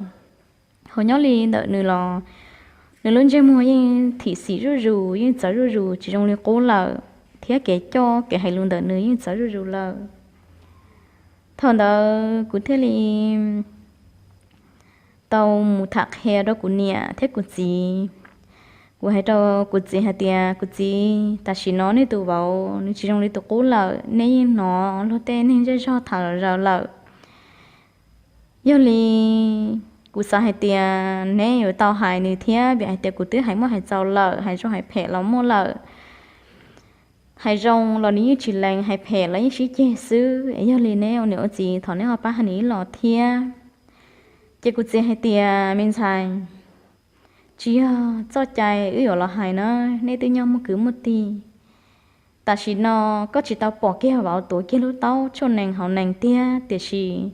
Ho nyob li ntawm nws los nws lub ntsej muag yeej thim xim zuj zus, yeej txawv zuj zus, tsis zoo li qub lawm, thiab kev coj kev hais lus ntawm nws yeej txawv zuj zus lawm. Thaum ntawd kuv thiaj li tau mus tham qhia rau kuv niam thiab kuv txiv. Kuv hais rau kuv txiv hais tias, kuv txiv, tam sim no nej tus vauv nws tsis zoo li tus qub lawm, nej yeej hnov luag tej neeg zej zog tham zom zaws lawm. Yog li kuv xav hais tias neb yuav tau hais nws thiab, vim hais tias kuv twb hais muaj hais txaus lawm, hais zoo hais phem los muaj lawm. Hais zoo los nws yeej tsis lees, hais phem los yeej sib ceg xwb. Es yog li neb ua niam ua txiv thov neb ho pab hais nws ib los thiab. Ces kuv txiv hais tias, me ntxhais, Tsis yog txoj cai wb yuav los hais na, nej twb nyob muaj kwv muaj tij. Tam sim no koj tsis tau pom kiag vauv tuav kiag lub taub tshuaj nees hauv nees tiag, tiam sis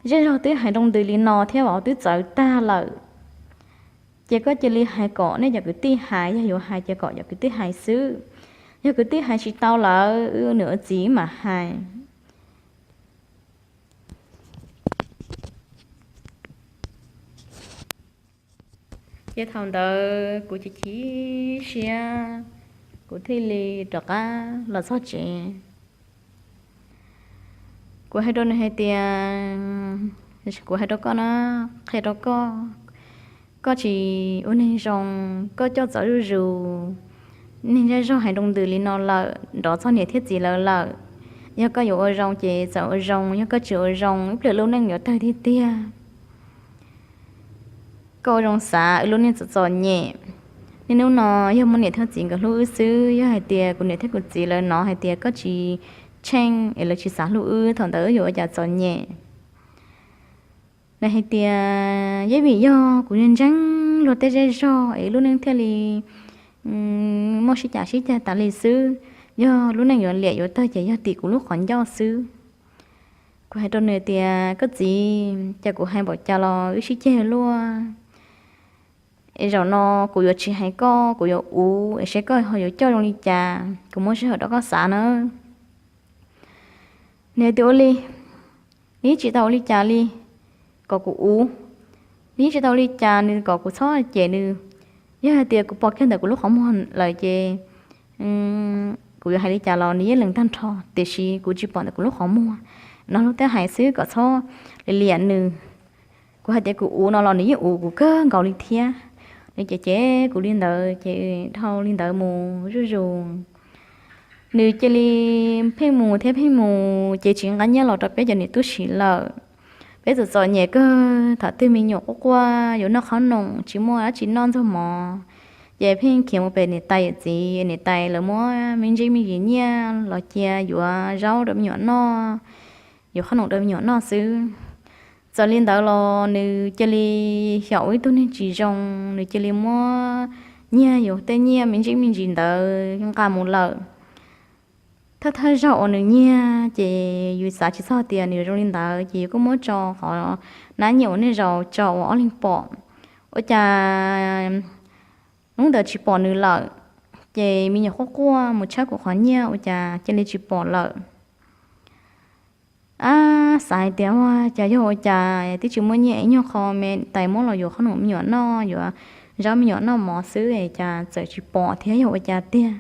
zej zog twb hais nroo ntws li no thiab vauv twb txawv tag lawm. Ces koj cia li hais kom nej cov kwv tij hais, yog yuav hais ces kom cov kwv tij hais xwb. Yog kwv tij hais tsis tau lawm, wb niam ua txiv mam hais. Ces thaum ntawd kuv chim chim siab, kuv thiaj li rov qab los txog tsev. Kuv hais rau nws hais tias, kuv hais rau koj na, qhia rau koj, koj tsis ua neeg zoo, koj coj txawv zuj zus. Neeg zej zog hais nroo ntws li no lawm, nrov txog niam thiab txiv lawv lawm. Yog koj yuav ua zoo ces txawm ua zoo, yog koj tsis ua zoo ib pliag lub neej yuav tawg tiag tiag. Koj ua zoo xav, wb lub neej txom txom nyem. Niaj hnub no yog muaj niam thiab txiv nkawd hlub wb xwb, yog hais tias kuv niam thiab kuv txiv lawv hnov hais tias koj tsis tsheej es lawv tsis xav hlub wb, thaum ntawd wb yuav ua cas txom nyem. Nws hais tias yeej vim yog kuv ntseeg luag tej zej zog es lub neej thiaj li muaj sib cav sib ceg tas li xwb. Yog lub neej yuav liam yuav tawg ces yog tim kuv lub qhov ncauj xwb. Kuv hais rau nws tias koj txiv, cas kuv hais npaum cas los wb sib ceg luaj. Es zaum no kuv yuav tsis hais koj, kuv yuav uv es seb koj ho yuav coj zoo li cas, kuv muab sij hawm rau koj xav nawb. Nws tias ua li, nws yeej tsis tau ua li cas li, kom kuv uv. Nws yeej tsis tau ua li cas, nws kom kuv txhob cem nws. Yog hais tias kuv pom kiag ntawm kuv lub qhov muag lawm ces kuv yuav hais li cas los nws yeej lees tag nrho, tiam sis kuv tsis pom ntawm kuv lub qhov muag. No lub teeb hais xwb kom txhob li liam nws. Kuv hais tias kuv uv no los nws yeej uv kuv kawg nkaus li thiab. Nws ces cem kuv li ntawd ces dhau li ntawd mus zuj zus. Nws cia li pheej mus thiab pheej mus ces tsis nqa nyiaj los rau peb cov niam tub siv lawm. Peb txom txom nyem kawg, thaum twg me nyuam quaj quaj yuav noj qhob noom tsis muaj dab tsi noj ntxuag mov, ces pheej khiav mus pem niam tais yawm txiv, niam tais lawv muab me ntsis me ntsis nyiaj los cia yuav zaub rau me nyuam noj, yuav qhob noom rau me nyuam noj xwb. Txawm li ntawd los nws cia li xyaum ua ib tug neeg tsis zoo, nws cia li muab nyiag yus tej nyiaj me ntsis me ntsis ntawd nqa mus lawm. Thawj thawj zaug uas nws nyiag ces yus xav tsis txog tias nws yuav zoo li ntawd, ces yus kuj muab tso qhov nab nyiaj uas nej zaus tso ua ob leeg pom. Ua cas hnub ntawd tsis pom nws lawm, ces me nyuam quaj quaj mus tshawb kuv qhov nyiaj ua cas cia li tsis pom lawm. Ab, xav hais tias ua cas yog ua cas twb tsis muaj nyiaj es nyuag qho me tais muab los yuav qhob noom me nyuam noj, yuav zaub me nyuam noj mov xwb es cas txawm tsis pom thiab, yog ua cas tiag?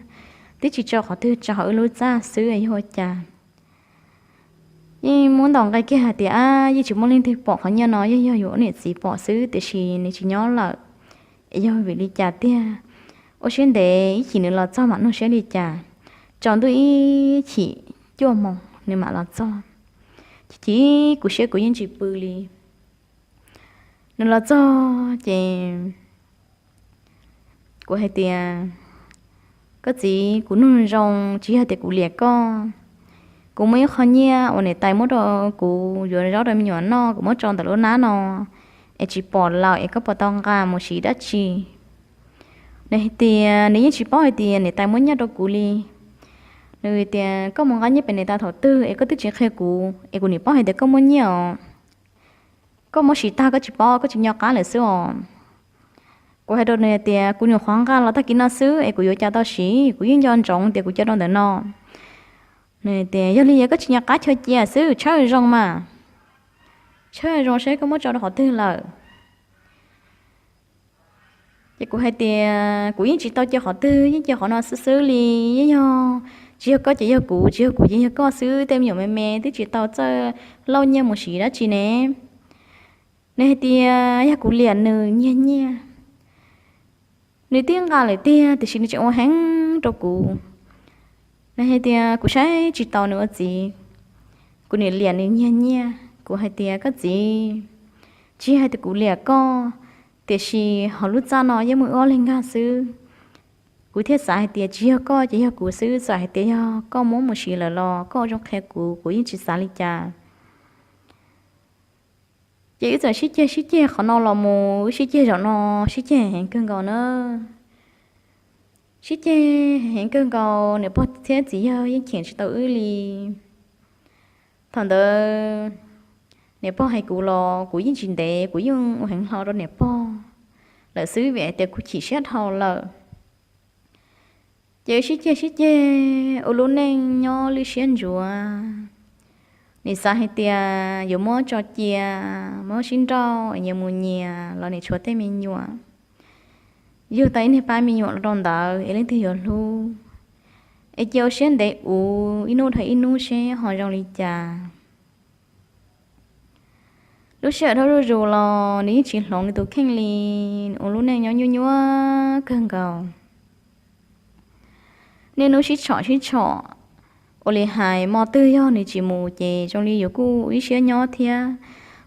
Twb tsis tso qhov twg, tso hauv wb lub txaj xwb yog ua cas? Yeej muab ntaus nqe kiag hais tias ab, yeej tsis muaj leej twg pom qhov nyiaj no, yeej yog yus niam txiv pom xwb, tiam sis nws tsis nyob lawm, es yog vim li cas tiag? Ua siab ntev ib chim nws los txog mam nug saib li cas. Tsaus ntuj ib chim cuaj moos nws mam los txog. Chim chim kuv siab kuv yeej tsis pw li. Nws los txog ces kuv hais tias, koj txiv, kuv nug zoo, tsis yog tias kuv liam koj. Kuv muaj ib qho nyiaj uas niam tais muab rau kuv yuav zaub rau me nyuam noj, kuv muab tso ntawm lub nab no es tsis pom lawm, es koj puas tau nqa mus siv dab tsi? Nws hais tias nws yeej tsis paub hais tias niam tais muab nyiaj rau kuv li. Nws tias koj mus nqa nyiaj pem niam tais thaum twg es koj twb tsis qhia kuv, es kuv nim paub hais tias koj muaj nyiaj os. Koj muab siv tag koj tsis paub, koj tsis nco qab lawm xwb os. Kuv hais rau nws tias kuv nyuam qhuav nqa los tag kis no xwb es kuv yuav cas tau siv, kuv yeej nco ntsoov tias kuv coj rau ntawm no. Nws tias yog li yog koj tsis nco qab, chaw cia xwb, tshawb zoo mas, tshawb zoo seb koj muab tso rau qhov twg lawm. Ces kuv hais tias kuv yeej tsis tau cia qhov twg, yeej cia qhov no xwb xwb li. Yeej yog, tsis yog koj ces yog kuv, tsis yog kuv ces yog koj xwb, tej me nyuam me me twb tsis tau txawj lauj nyiaj mus siv dab tsi ne. Nws hais tias yog kuv liam nws nyiag nyiaj. Nws twb nqa lawm tiag tiam sis nws tseem ua heev rau kuv. Nws hais tias kuv saib tsis taus nws ua txiv, kuv nim liam nws nyiag nyiaj. Kuv hais tias koj txiv, tsis yog hais tias kuv liam koj, tiam sis hauv lub txaj no yeej muaj wb ob leeg nkag xwb. Kuv thiaj xav hais tias tsis yog koj ces yog kuv xwb, txawm hais tias yog koj muab mus siv lawm los koj ua zoo qhia kuv, kuv yeej tsis xav li cas. Ces wb txawm sib ceg sib ceg qhov no los mus, wb sib ceg zaum no, sib ceg heev kawg nkaus na. Sib ceg heev kawg nkaus, niam pog thiab txiv yawg yeej cheem tsis tau wb li. Thaum ntawd niam pog hais kuv los kuv yeej tsis ntev, kuv yeej ua heev hlo rau niam pog lawm xwb vim hais tias kuv chim siab dhau lawm. Ces sib ceg sib ceg ua lub neej nyob lwj siab ntsuav. Nim xav hais tias yuav muab tso cia, muab sib nrauj es nyias mus nyias los nim tshuav tej me nyuam. Yug tau ib niag pab me nyuam los rau ntawd es leej twg yuav hlub? Es cia ua siab ntev ub ib hnub dhau ib hnub seb ho zoo li cas. Lub sij hawm dhau zuj zus los nws yeej tsis hloov nws tus kheej li, ua lub neej nyob nyuaj nyuaj kawg nkaus. Niaj hnub sib tshom sib tshom, ua li hais hmo twg yog nws tsis mus ces zoo li yus kuj ib siab nyob thiab.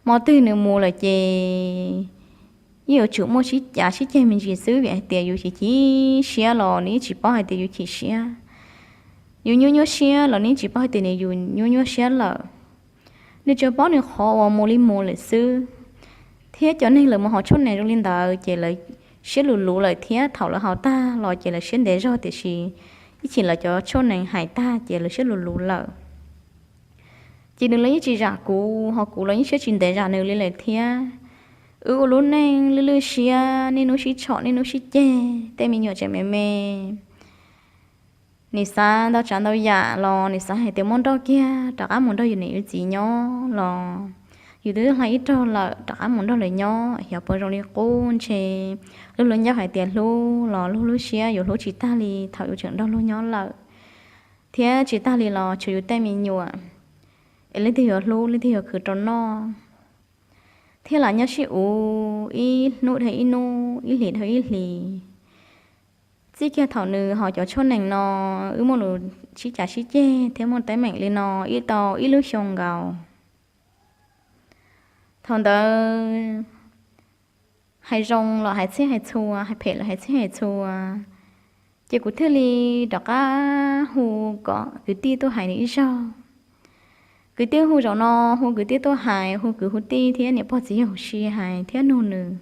Hmo twg nws mus lawm ces yeej yuav tsum muaj sib cav sib ceg me ntsis xwb vim hais tias yus chim chim siab los nws yeej tsis paub hais tias yus chim siab. Yus nyuaj nyuaj siab los nws yeej tsis paub hais tias nws yus nyuaj nyuaj siab lawm. Nws tsuas paub nws qhov uas mus li mus lawm xwb. Thiab cov neeg lawv mus haus tshuaj nees zoo li ntawd ces lawv siab luv luv lawm thiab thaum lawv haus tag los ces lawv siab ntev zog tiam sis ib chim lawv cov tshuaj nees hais tag ces lawv siab luv luv lawm. Ces nws los yeej tsis zam kuv, ho kuv los yeej siab tsis ntev zam nws li lawm thiab. Wb ua lub neej lwj lwj siab, niaj hnub sib tshom niaj hnub sib ceg, tej me nyuam tseem me me. Nim xav ntau tsav ntau yam los nim xav hais tias muab nrauj kiag rov qab mus nrog yus niam yus txiv nyob los yus twb hla ib rog lawm, rov qab mus nrog lawv nyob xyov puas zoo li qub. Ntshe luag luag ncauj hais tias hlub los luag lub siab yuav hlub tsis tag li thaum yus tseem nrog luag nyob lawm, thiab tsis tag li los tshuav yus tej me nyuam es leej twg yuav hlub leej twg yuav khwv rau noj. Thiab lam nyob sib uv ib hnub dhau ib hnub, ib hlis dhau ib hlis. Txij kiag thaum nws haus cov tshuaj nees no, wb muaj lus sib cav sib ceg thiab muaj teeb meem li no ib tau ib lub xyoo nkaus. Thaum ntawd hais zoo los hais txhij hais txhua, hais phem los hais txhij hais txhua. Ces kuv thiaj li rov qab hu kom kwv tij tuaj hais nws ib zaug. Kwv tij hu zaum no, hu kwv tij tuaj hais, hu kwv hu tij thiab niam pog txiv yawg si hais thiab nug nws.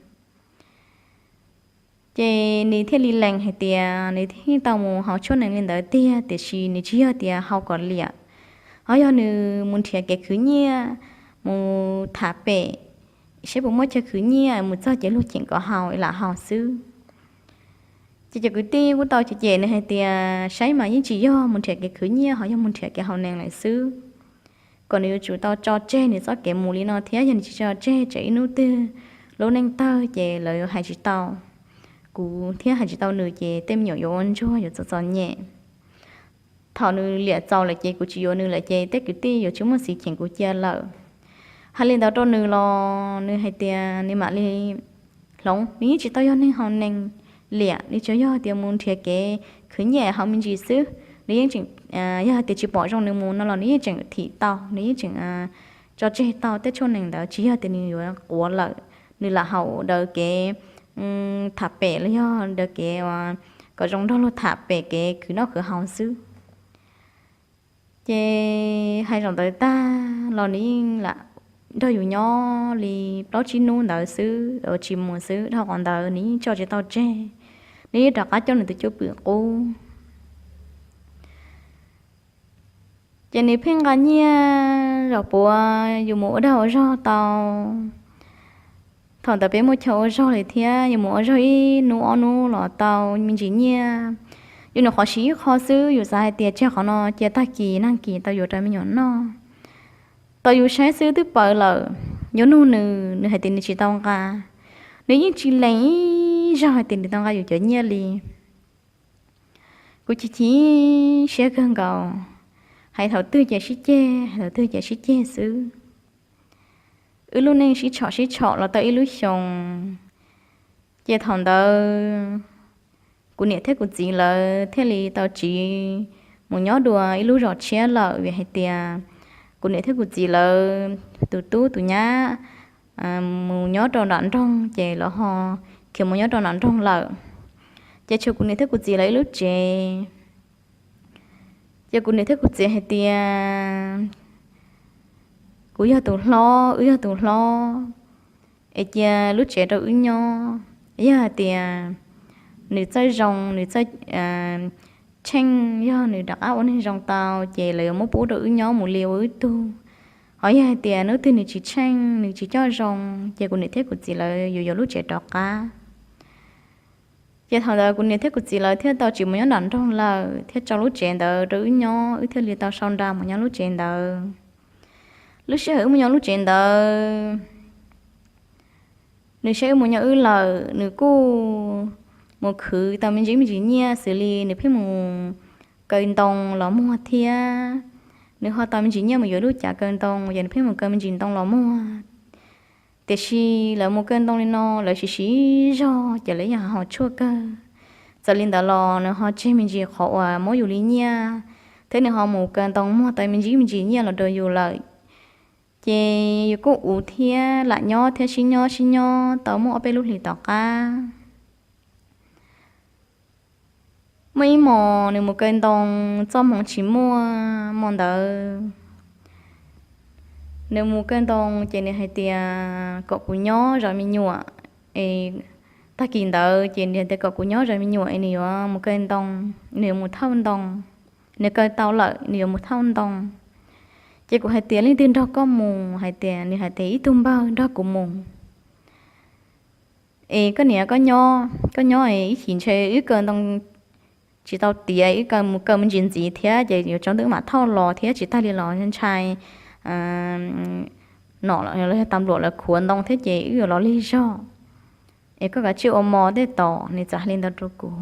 Ces nws thiaj li lees hais tias nws yeej tau mus haus tshuaj nees li ntawd tiag, tiam sis nws tsis yog tias haus kom liam, ho yog nws mus nrhiav kev khwv nyiaj, mus tham pem, saib puas muaj chaw khwv nyiaj, mus txog ces luag cheem kom haus lam haus xwb. Ces cov kwv tij kuj tau cem cem nws hais tias saib mas yeej tsis yog mus nrhiav kev khwv nyiaj, ho yog mus nrhiav kev haus nees lawm xwb. Kom nws yuav tsum tau tso tseg nws txoj kev mus li no thiab, yog nws tsis tso tseg tsam ib hnub twg lub neej tawg ces lawv hais tsis tau kuv thiab hais tsis tau nws ces tej me nyuam yuav ua ntsuag yuav txom txom nyem. Thaum nws liam txaus lawm ces kuv tsis yuav nws lawm ces tej kwv tij yuav tsis muaj txiv cheem kuv cia lawm. Hais li ntawd rau nws los nws hais tias nws mam li hloov, nws yeej tsis tau yog neeg haus nees liam, nws tsuas yog tias mus nrhiav kev khwv nyiaj haus me ntsis xwb. Nws yeej tseem, yog tias tsis pom zoo nws mus no los nws yeej tseem thim tau, nws yeej tseem tso tseg tau tej tshuaj nees ntawd, tsis yog tias nws yuav quav lawm, nws lam haus daws kev tham pem los yog daws kev kom zoo nrog luag tham pem kev khwv noj khwv haus xwb. Ces hais zaum ntawd tag los nws yeej lam nrog yus nyob li plaub tsib hnub ntawd xwb, tsis mus xwb. Dhau qhov ntawd nws yeej tso tsis tau tseg, nws yeej rov qab coj nws tus cwj pwm qub. Ces nws pheej nqa nyiaj zaum puav yus mus ua dag ua zog tau. Thaum ntawd peb muaj chaw ua zog li thiab, yus mus ua zog ib hnub ob hnub los tau me ntsis nyiaj. Yus nyuam qhuav siv ib qho xwb, yus xav hais tias tseg qhov no cia tag kis nag kis tau yuav rau me nyuam noj. Tau yus saib xwb twb paws lawm, yuav nug nws, nws hais tias nws tsis tau nqa. Nws yeej tsis lees ib zaug hais tias nws tau nqa yus cov nyiaj li. Kuv chim chim siab kawg nkaus, hais thaum twg ces sib ceg, hais thaum twg ces sib ceg xwb. Wb lub neej sib tshom sib tshom los tau ib lub xyoos, ces thaum ntawd kuv niam thiab kuv txiv lawv thiaj li tau tsiv mus nyob dua ib lub zos tshiab lawm vim hais tias kuv niam thiab kuv txiv lawv tus tub tus nyab mus nyob rau nram nroog ces lawv ho khiav mus nyob rau nram nroog lawm. Ces tshuav kuv niam thiab kuv txiv lawv ib lub tsev. Ces kuv niam thiab kuv txiv hais tias kuv yog tus hlob, wb yog tus hlob, es cia lub tsev rau wb nyob. Yog hais tias nws txawj zoo, nws txawj tsheej, yog nws rov qab ua neeg zoo tau ces lawv yuav muab pub rau wb nyob mus li ua wb tug. Ho yog hais tias hnub twg nws tsis tsheej, nws tsis coj zoo, ces kuv niam thiab kuv txiv lawv yuav yuav lub tsev rov qab. Ces thaum ntawd kuv niam thiab kuv txiv lawv thiaj tau tsis mus nyob nram nroog lawm, thiaj tso lub tsev ntawd rau wb nyob, wb thiaj li tau sau nra mus nyob lub tsev ntawd. Lub sij hawm wb mus nyob lub tsev ntawd, nws saib wb mus nyob wb lawm, nws kuj mus khwv tau me ntsis me ntsis nyiaj xws li nws pheej mus kaw ntoo los muag thiab. Nws ho tau me ntsis nyiaj mus yuav lub cav kaw ntoo, ces nws pheej mus kaw me ntsis ntoo los muag. Tiam sis lawv mus kaw ntoo li no lawv siv siv zog ces lawv yeej ho tshuaj kawg. Txawm li ntawd los nws ho tseg me ntsis qhov uas muab yus li nyiaj, thiab nws ho mus kaw ntoo muag tau me ntsis me ntsis nyiaj los rau yus lawm. Ces yus kuj ua thiab lam nyob thiab sib nyob sib nyob tau muaj ob peb lub hlis tom qab, muaj ib hmos nws mus kaw ntoo, txoj hmoov tsis muaj hmo ntawd. Nws mus kaw ntoo ces nws hais tias kom kuv nyob zov me nyuam. Tag kis ntawd ces nws hais tias kom kuv nyob zov me nyuam es nws yuav mus kaw ntoo, nws yuav mus thauj ntoo. Nws kaw tau lawm nws yuav mus thauj ntoo. Ces kuv hais tias leej twg nrog koj mus? Hais tias, nws hais tias ib tug npawg nrog kuv mus. Es koj niam koj nyob, koj nyob ib chim ntshe wb kaw ntoo tsis tau tiav, wb kaw mus kaw me ntsis ntxiv thiab ces yuav tsaus ntuj mam thauj los thiab, tsis tag li los ntshai nom los yog tas npluam lawv khuav ntoo thiab ces wb yuav los lig zog. Es koj kav tsij ua mov tej tos. Nws txawm hais li ntawd rau kuv.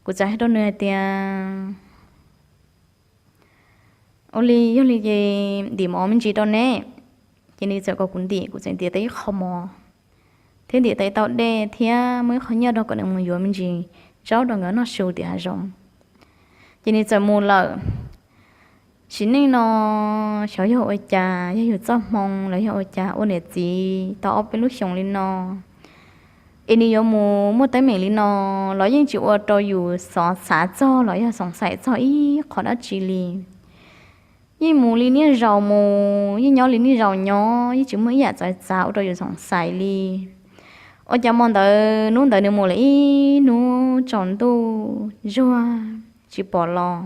Kuv txawm hais rau nws hais tias, ua li yog li ces ntim mov me ntsis rau ne. Ces nws txawm kom kuv ntim, kuv txawm ntim tau ib qho mov thiab ntim tau ib tau dej thiab muaj ib qho nyiaj rau kom nws mus yuav me ntsis zaub rau nkawd noj su tim hav zoov. Ces nws txawm mus lawm. Sim neej no xyov yog ua cas, yog yus txoj hmoo los yog ua cas ua niam txiv tau ob peb lub xyoos li no es nws yuav mus muaj teeb meem li no los yeej tsis ua rau yus xav txog los yog xoom xaim txog ib qho dab tsi li. Yeej mus li niaj zaus mus, yeej nyob li niaj zaus nyob, yeej tsis muaj ib yam txawv txav ua rau yus xoom xaim li. Ua cas hmo ntawd hnub ntawd nws mus lawm ib hnub tsaus ntuj zuag tsis pom los.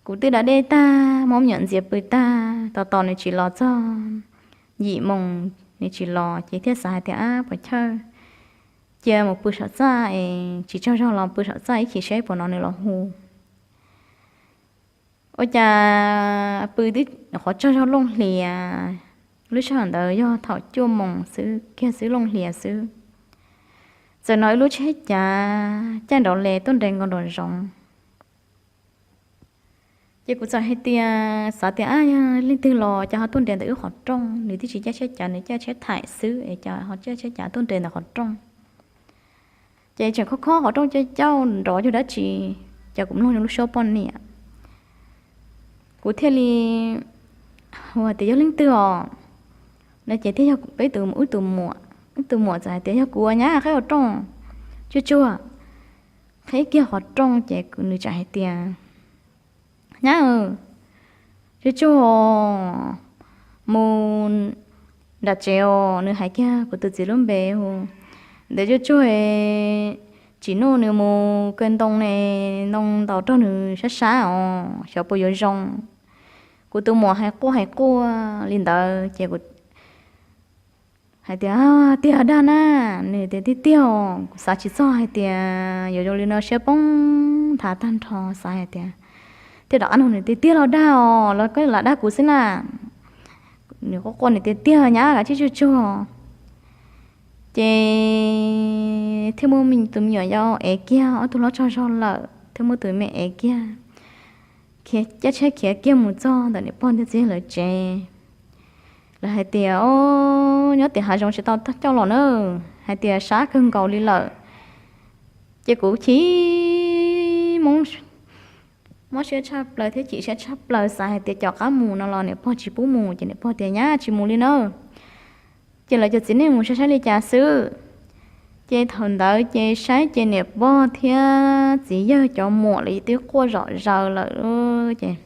Kuv twb da dej tag, muab me nyuam ntxias pw tag, tos tos nws tsis los txog yim moos nws tsis los ces thiaj xav hais tias, ab, puas chawj cia mus pw saum txaj es tsis tsaug zog los pw saum txaj ib chim saib puas hnov nws los hu. Ua cas pw twb qhov tsaug zog looj hlias, lub sij hawm ntawd yog thaum cuaj moos xwb kiag xwb, looj hlias xwb, txawm hnov ib lub tsheb cav caij nrov le tuaj nres nkaus nraum zoov. Ces kuv txawm hais tias, xav tias, ab, yog leej twg los cas ho tuaj nres ntawm wb qhov rooj, nws twb tsis caij tsheb cav, nws caij tsheb thaim xwb es cas ho caij tsheb cav tuaj nres ntawm qhov rooj. Ces tseem khob khob qhov rooj cauj cauj nrov yog dab tsi, ces kuv mloog lub suab poj niam. Kuv thiaj li hu tias, yog leej twg os? No ces thiaj yog peb tus, wb tus muam. Wb tus muam txawm hais tias, yog kuv, nyab, qhib qhov rooj. Tsuag tsuag qhib kiag qhov rooj ces nws txawm hais tias, nyab, tsuag tsuag mus nram tsev os. Nws hais kiag kuv tus txiv lub npe hu, ntawd tsuag tsuag, Tsim Nuj, nws mus kaw ntoo ne, ntoo ntaus rau nws sab sab os, xyov puas yuav zoo. Kuv tus muam hais quaj hais quaj li ntawd ces kuv hais tias, tiag dag na. Nws tias, tiag tiag os. Kuv xav tsis txog hais tias yuav zoo li no, siab poob nthav tag nrho, xav hais tias thiaj rov qab nug nws, tiag tiag los dag os los koj lam dag kuv xwb na? Nws quaj quaj, nws tias, tiag nyab, kav tsij tsuag tsuag. Ces thiaj muab tus me nyuam yau ev kiag, ob tug hlob tsaug zog lawm thiaj muab tus me ev kiag, caij tsheb khiav kiag mus txog ntawm niam pog ntag txiv yawg lawv tsev. Lawv hais tias, o, nyob tim hav zoov tsis tau coj los na, hais tias sab kawg nkaus li lawm. Ces kuv chim mob siab tshaj plaws thiab chim siab tshaj plaws, xav hais tias cov qab mus no los niam pog tsis pub mus, ces niam pog tias, nyab, tsis mus li na. Ces lawv cov txiv neej mus saib saib li cas xwb. Ces thaum ntawd ces saib ces niam pog thiab txiv yawg cov muam lawv twb quaj zom zaws lawm ces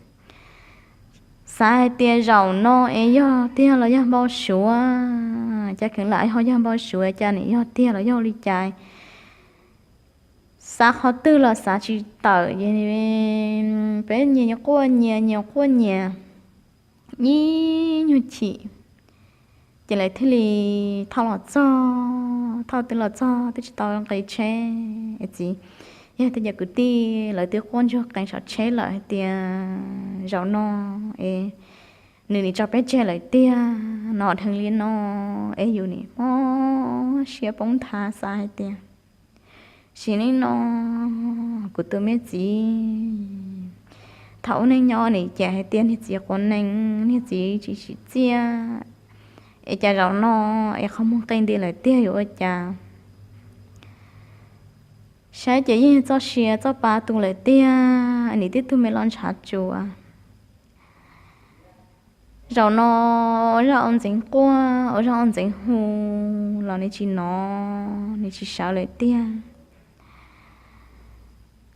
xav hais tias zaum no es yog tiag los yog npau suav. Cas kheev lam ho yog npau suav, cas nim yog tiag los yog li cas. Xav qhov twg los xav tsis tawm, peb nyias quaj nyias, nyias quaj nyias, ib nyuag chim ces lawv thiaj li thauj los txog. Thauj twb los txog twb tsis tau nqis tsheb, txiv, yog tej cov kwv tij lawv twb quaj ntsuag qees saum tsheb lawm hais tias zaum no es nws nim tso peb tseg lawm tiag no, dheev li no es yus nim mob siab poob nthav xav hais tias sim neej no kuv tus me txiv thaum ub neej nyob nim ces hais tias niag txiv quav nees, niag txiv tsis tsim txiaj, es cas zaum no es qhov muag qe nti lawm tiag yuav ua cas. Saib ces yeej txoj sia txoj pa tu lawm tiag, nim tib tug me los ntshav tsuas. Zaum no ua zaj ua ntxeev quaj, ua zaj ua ntxeev hu los nws tsis hnov, nws tsis sawv lawm tiag.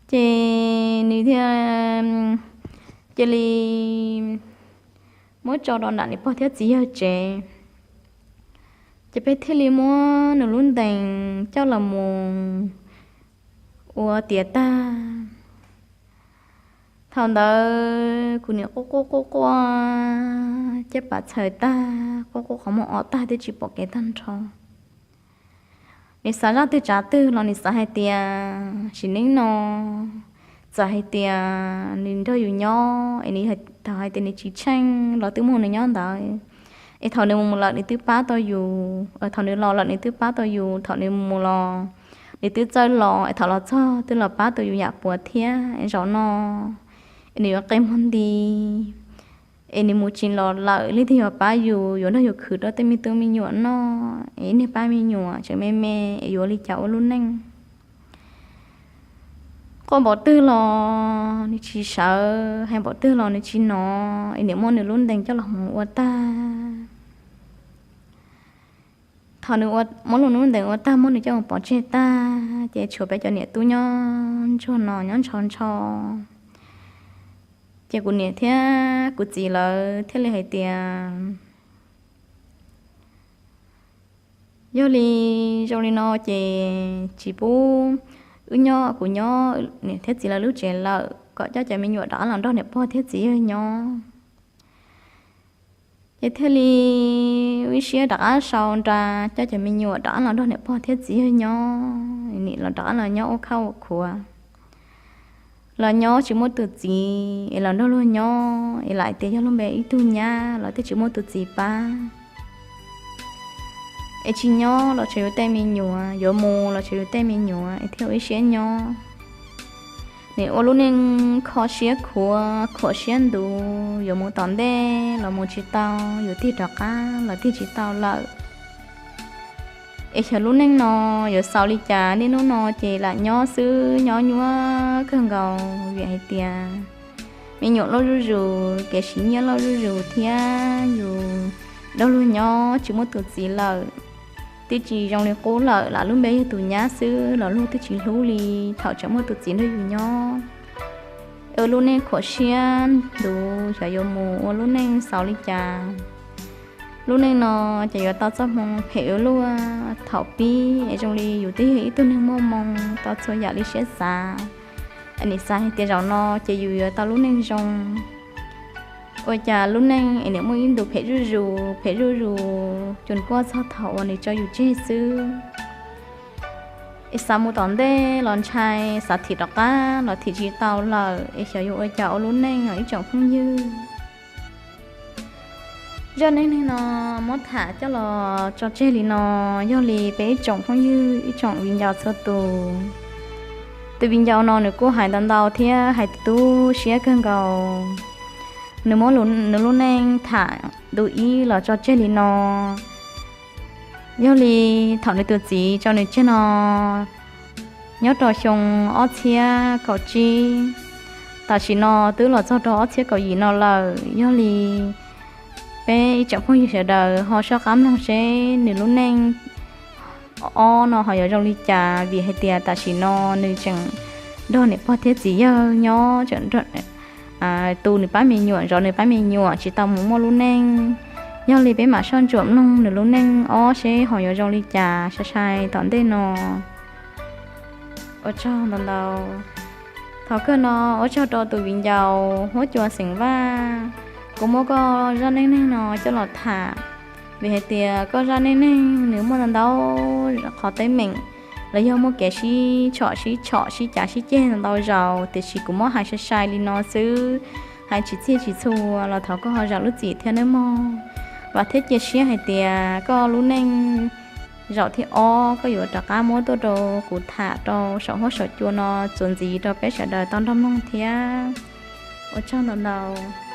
Ces nws thiaj cia li muab tso rau nram niam pog thiab txiv yawg tsev. Ces peb thiaj li muab nws lub ntees coj los mus ua tiav tag. Thaum ntawd kuv niam quaj quaj quaj quaj caj pas txhaws tag, quaj quaj qhov muag o tag twb tsis pom kev tag nrho. Nws xav zaj twg tsav twg los nws xav hais tias sim neej no txawm hais tias nws nrog yus nyob es nws, thaum hais tias nws tsis tsheej los twb muaj nws nyob ntawd, es thaum nws mus lawm nws twb pab tau yus, thaum nws los lawm nws twb pab tau yus, thaum nws mus los nws twb txawj los, es thaum los txog twb los pab tau yus yam puav thiab. Zaum no es nws yuav qe muag nti, es nws mus tsis los lawm leej twg yuav pab yus, yuav nrog yus khwv rau tej me tub me nyuam noj, es niag pab me nyuam tseem me me es yuav li cas ua lub neej. Quaj npaum twg los nws tsis sawv, hais npaum twg los nws tsis hnov, es niam muab nws lub ntees coj los mus ua tag. Thaum nws muab lub ntees ua tag muab nws coj mus pov tseg tag ces tshuav peb cov niam tub nyob ntsuag no nyob ntsho ntsho. Ces kuv niam thiab kuv txiv lawv thiaj li hais tias yog li zoo li no ces tsis pub wb nyob kuv nyob niam thiab txiv lawv lub tsev lawm, kom coj cov me nyuam rov qab los nrog niam pog thiab txiv yawg nyob. Ces thiaj li ua ib siab rov qab sau nra coj cov me nyuam rov qab los nrog niam pog thiab txiv yawg nyob, nim los rov qab los nyob ua khaj ua khuav, los nyob tsis muaj tus txiv es los nrog luag nyob es lam tias yog lub npe ib tug nyab los twb tsis muaj tus txiv pab. Es tsis nyob los tshuav yus tej me nyuam, yuav mus los tshuav yus tej me nyuam es thiaj ua ib siab nyob. Nim ua lub neej kho siab khuav khuam siab ntuv, yuav mus tom ntej los mus tsis tau, yuav tig rov qab los tig tsis tau lawm. Es xyov lub neej no yuav xaus li cas, niaj hnub no ces lam nyob xwb, nyob nyuaj kawg nkaus vim hais tias me nyuam loj zuj zus, kev siv nyiaj loj zuj zus thiab yus nrog luag nyob tsis muaj tus txiv lawm. Twb tsis zoo li qub lawm, lam lub npe yog tus nyab xwb los luag twb tsis hlub li thaum tseem muaj tus txiv nrog yus nyob. Ua lub neej khuam siab ntuv, xyov yuav mus ua lub neej xaus li cas. Lub neej no ces yuav tau txoj hmoo phem ua luaj. Thaum pib es zoo li yus twb yog ib tug neeg muaj hmoo tau txhua yam li siab xav, nim xav hais tias zaum no ces yus yuav tau lub neej zoo. Ua cas lub neej es nim muaj ib ntus phem zuj zus, phem zuj zus, cus kuaj txog thaum uas nws tso yus tseg xwb. Es xav mus tom ntej los ntshai, xav thim rov qab los thim tsis tau lawm, es xyov yuav ua cas ua lub neej os ib tsoom phooj ywg. Zaj neej neeg no muab tham coj los tso tseg li no, yog li peb ib tsoom phooj ywg ib tsoom viv ncaus txhua tus, tus viv ncaus no nws kuj hais ntau ntau thiab hais tu siab kawg nkaus. Nws muab nws lub neej tham ntu ib los tso tseg li no. Yog li thaum nws tus txiv tso nws tseg no nyob rau xyoo ob txhiab kaum tsib, tam sim no twb los txog rau ob txhiab kaum yim no lawm. Yog li peb ib tsoom phooj ywg sawv daws ho soj qab mloog seb nws lub neej ob no ho yuav zoo li cas, vim hais tias tam sim no nws tseem nrog niam pog thiab txiv yawg nyob, tseem tu nws pab me nyuam, zov nws pab me nyuam, tsis tau mus muaj lub neej Yog li peb mam soj ntsuam mloog nws lub neej ob seb ho yuav zoo li cas sai sai tom ntej no. Ua tsaug ntau ntau. Thaum kawg no ua tsaug rau tus viv ncaus huab cua xeem Vaj, kuv muab koj zaj neej neeg no coj los tham, vim hais tias koj zaj neej neeg nws muaj ntau ntau qhov teeb meem, los yog muaj kev sib tshom sib tshom sib cav sib ceg ntau ntau zaus, tiam sis kuv muab hais sai sai li no xwb, hais tsis txhij tsis txhua los thov koj ho zam lub txim thiab nawb mog. Vam thiab cia siab hais tias koj lub neej zaum thib ob koj yuav rov qab muab tuaj rau kuv tham rau saum huab saum cua no txuas ntxiv rau peb sawv daws tau nrog mloog thiab. Ua tsaug ntau ntau.